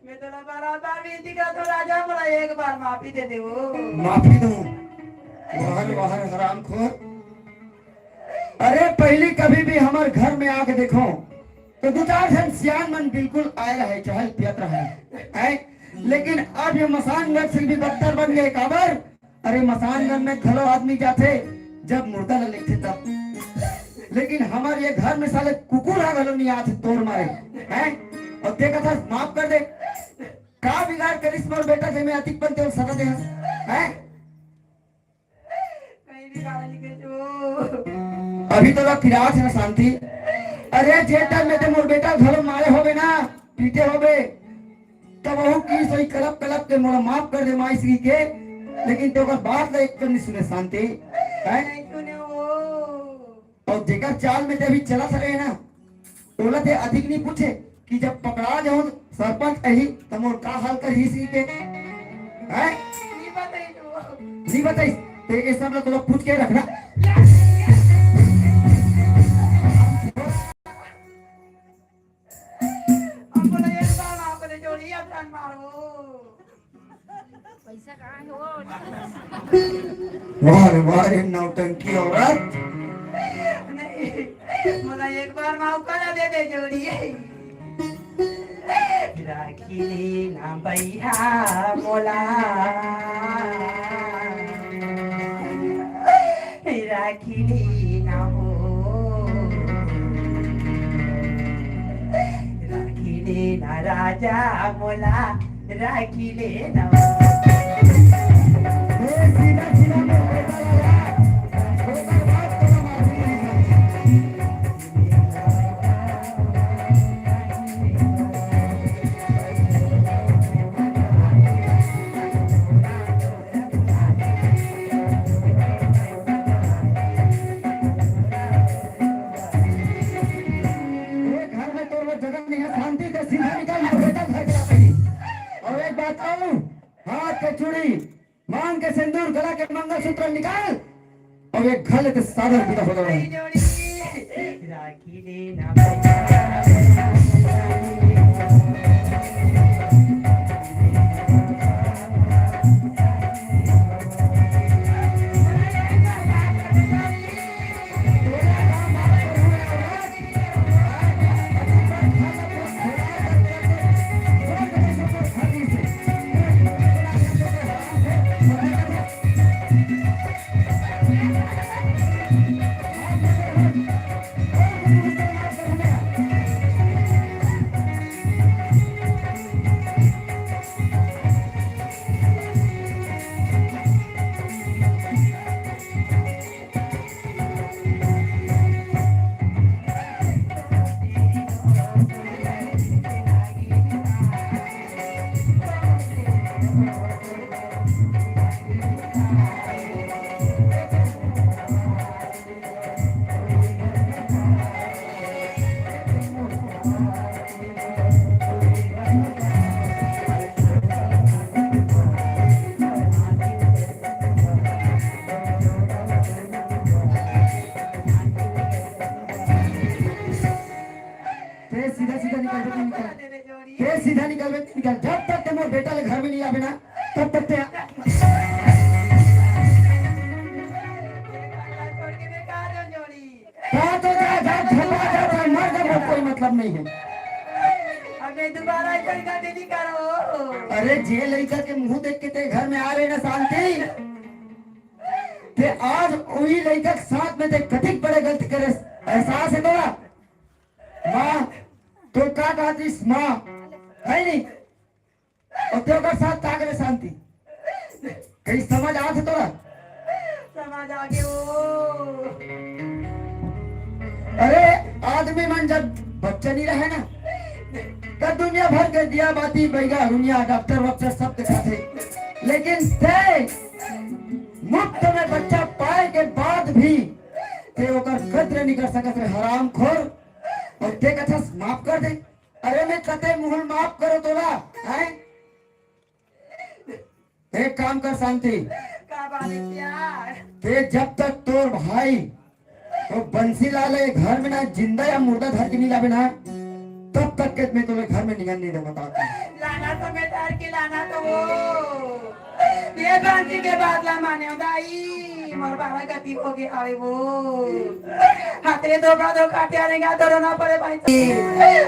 मैं तोला बार बार विनती करत हूँ राजा, मोला एक बार माफी दे दे वो। माफी दूँ? वाहन, वाहन, हरामखोर। अरे, पहली कभी भी हमर घर में आके देखो, तो दू चार झन सियान मन बिल्कुल आए रहे, चहल पियत रहे, हैं? लेकिन अब ये मसान घर से भी बदतर बन गए। काबर? अरे, मसान घर में घलो आदमी जाथे, जब मुर्दा ल लेथे तब। लेकिन हमर ये घर में साले कुकुर ह घलो नहीं आथे तोर मारे, हैं? अउ देखत हस, माफ कर दे। का बिगाड़ करिस मोर बेटा, जे मैं अतिक पन तेल सजा दे हस, हैं? कहीं भी गाली के जो। अभी तो लोग पिरात है ना शांति। अरे, जे टाइम में ते मोर बेटा घलो मारे होबे ना, पीटे होबे, तब वहू की सोई कलप कलप के मोला माफ कर दे माई श्री के, लेकिन ते ओकर बात ला एक कन नहीं सुने शांति, हैं? नहीं सुने वो। अउ जेकर चाल में ते अभी चलत रहे ना, ओला ते अधिक नहीं पूछे कि जब पकड़ा जाऊं सरपंच अही, त मोर का हाल करही श्री के? हैं? नहीं बताई तो। नहीं बताई। ते ये सब लोग पूछ के रखना। अब बोला, एक बार माँ को ले जोड़ी, अब जान मारो। पैसा कहाँ है वो? वाह रे, वाह रे, नौटंकी औरत। नहीं, बोला, एक बार मौका ना दे दे जोड़ी। राखी लेना भैया मोला, राखी लेना हो, राखी लेना राजा मोला, राखी लेना। ए घर में तोर बर जगह नहीं है, शांति से सीधा निकल, मोर बेटा घर के आ पहली। और एक बात और, हाथ के चूड़ी, मांग के सिंदूर, गला के मंगलसूत्र निकाल, और ये घर ले ते सादर विदा हो जाओ। राखी लेना भैया। ते सीधा सीधा निकल, बेटा, निकल। ते सीधा निकल, बेटा, निकल। जब तक ते मोर बेटा ले घर में नहीं आवे ना, तब तक ते जा तो जा, जा, झपा जा, जा, मर जा, मोर कोई मतलब नहीं है। अबे दोबारा ऐसा गलती नहीं करो। अरे, जे लइका के मुंह देख के ते घर में आ रहे ना शांति, ते आज वही लइका के साथ में ते कतिक बड़े गलती करे, एहसास है तोला? माँ, तो का कहत रहिस माँ, है नहीं? और ते ओकर साथ का करे शांति? कहीं समझ आत हे तोला? समझ आ गे वो। अरे, आदमी मन जब बच्चा नहीं रहे ना, तब दुनिया भर के दिया बाती, बैगा, दुनिया, डॉक्टर वॉक्टर सब दिखाते। लेकिन ते मुफ्त में बच्चा पाए के बाद भी ते ओकर कद्र नहीं कर सकत रे, हरामखोर। और ते कथस माफ कर दे। अरे मैं कते मुहूं माफ करो तोला, हैं? एक काम कर शांति, का बात है यार? ते जब तक तोर भाई वो बंसीलाल ए घर में ना जिंदा या मुर्दा धर के नहीं लावे ना, तब तक के मैं तोरे घर में निकल नहीं दे, बता। लाना तो मैं धर के लाना तो वो। ये बंसी के बात ला माने हो दाई, मोर बारा गति हो गए आवे वो। हाथे धोखा धोखा प्यारेगा तो रोना पड़े भाई।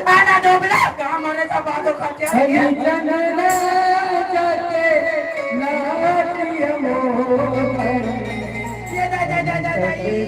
आना डोबला, काम होने का बात धोखा प्यारेगा। ये जा, जा, जा, जा, जा, ये।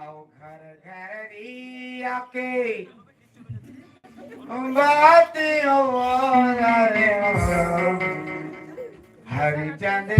अउ घर घर भी आके बात हो रे। हरी चांद।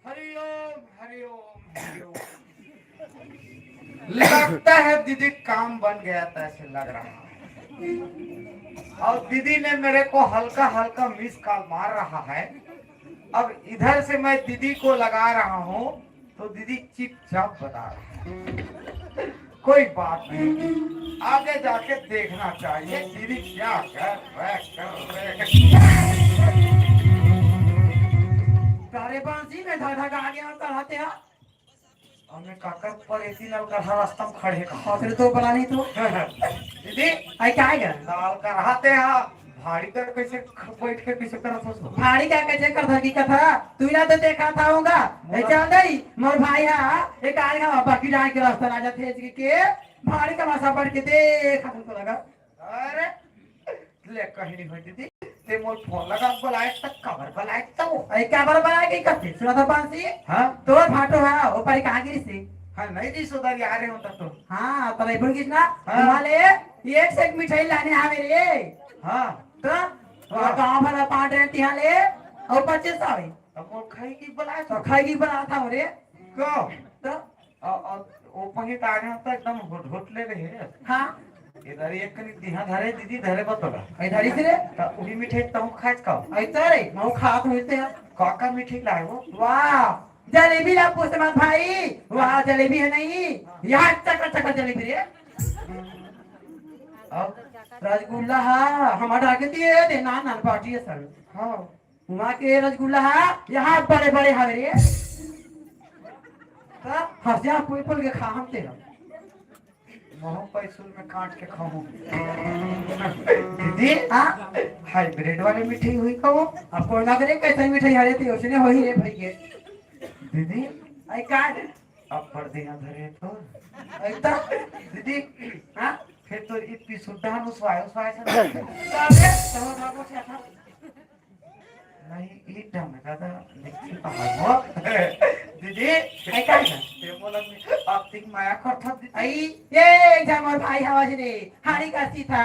हरिओम, हरिओम, हरिओम। लगता है दीदी काम बन गया था, ऐसे लग रहा है। और दीदी ने मेरे को हल्का हल्का मिस कॉल मार रहा है। अब इधर से मैं दीदी को लगा रहा हूँ, तो दीदी चुपचाप बता रही है। कोई बात नहीं, आगे जाके देखना चाहिए दीदी क्या कर रहे, कर रहे। तारे बांसी में धधा गा गया और कराते हैं। हमने काकर पर एती नल कर हर रास्ता में खड़े का। हौसले तो बना नहीं तो। दीदी, आई क्या आएगा? लाल कर रहते हैं। भाड़ी कर कैसे ख-, बैठ के कैसे करत हो? भाड़ी का कैसे कर सकी कथा? तू ना तो देखा था होगा। ए, चल दई, मोर भाई हा, एक आएगा बाकी जाए के रास्ता ना जाते हैं के, के भाड़ी का मासा बढ़ के देखा तुमको लगा। अरे, ले कहीं नहीं होती थी। ते मोर फोन लगा, बुलाए तक कबर बुलाए तो। अरे, कबर बुलाए के कथे? सुना था पांसी? हाँ? तोर भाटो हा, वो परी कहाँ गिरी से? हाँ, नहीं दी सुधार यार है होता तो। हाँ, पर ये बोल किस ना? हाँ। तुम्हारे एक से एक मिठाई लाने आ मेरे। हाँ। तो? हाँ। गाँव भर पाँच रहे तिहां ले, और पच्चीस सौ है। अब वो खाई की बुलाए तो तो। खाई की बुला था रे। को? तो? और, और वो पही तो आगे तो एकदम होट, होट ले रहे हैं। हाँ। इधर एक कनी दिहा धरे, दीदी धरे बतोला। इधर ही से रे? तो उही मिठाई तो हम खाए का। ऐसा रे, मैं खात होते हैं। काका मिठाई लाए वो? वाह, जलेबी ला पूछ मत भाई। वाह, जलेबी है नहीं। यहाँ चकर चकर जलेबी रे। अब रसगुल्ला हा, हमारा आगे दिए दे, नान नान पार्टी है सर। हाँ। वहाँ के रसगुल्ला हा, यहाँ बड़े बड़े हवे रे। तो हंसिया पुल पुल के खा हम तेरा। महू पैसुल में काट के खाऊं। दीदी, हाँ? हाइब्रिड वाली मिठाई हुई का वो? अब कोई ना करे, कैसे मिठाई हरे थी, उसने वही रे भाई के। दीदी, आई का है? अब पर्दे यहाँ धरे तो। ऐसा? दीदी, हाँ? फिर तो इतनी सुविधा हम उस वायु, उस वायु से। अरे, तो हम आपको क्या था? नहीं, ई डम का तो लिखी पावो। दीदी, ऐ का है? ये बोला मैं आप तिक माया करता दीदी। आई, ये एक झन मोर भाई हवा जी ने, हाड़ी का सीता।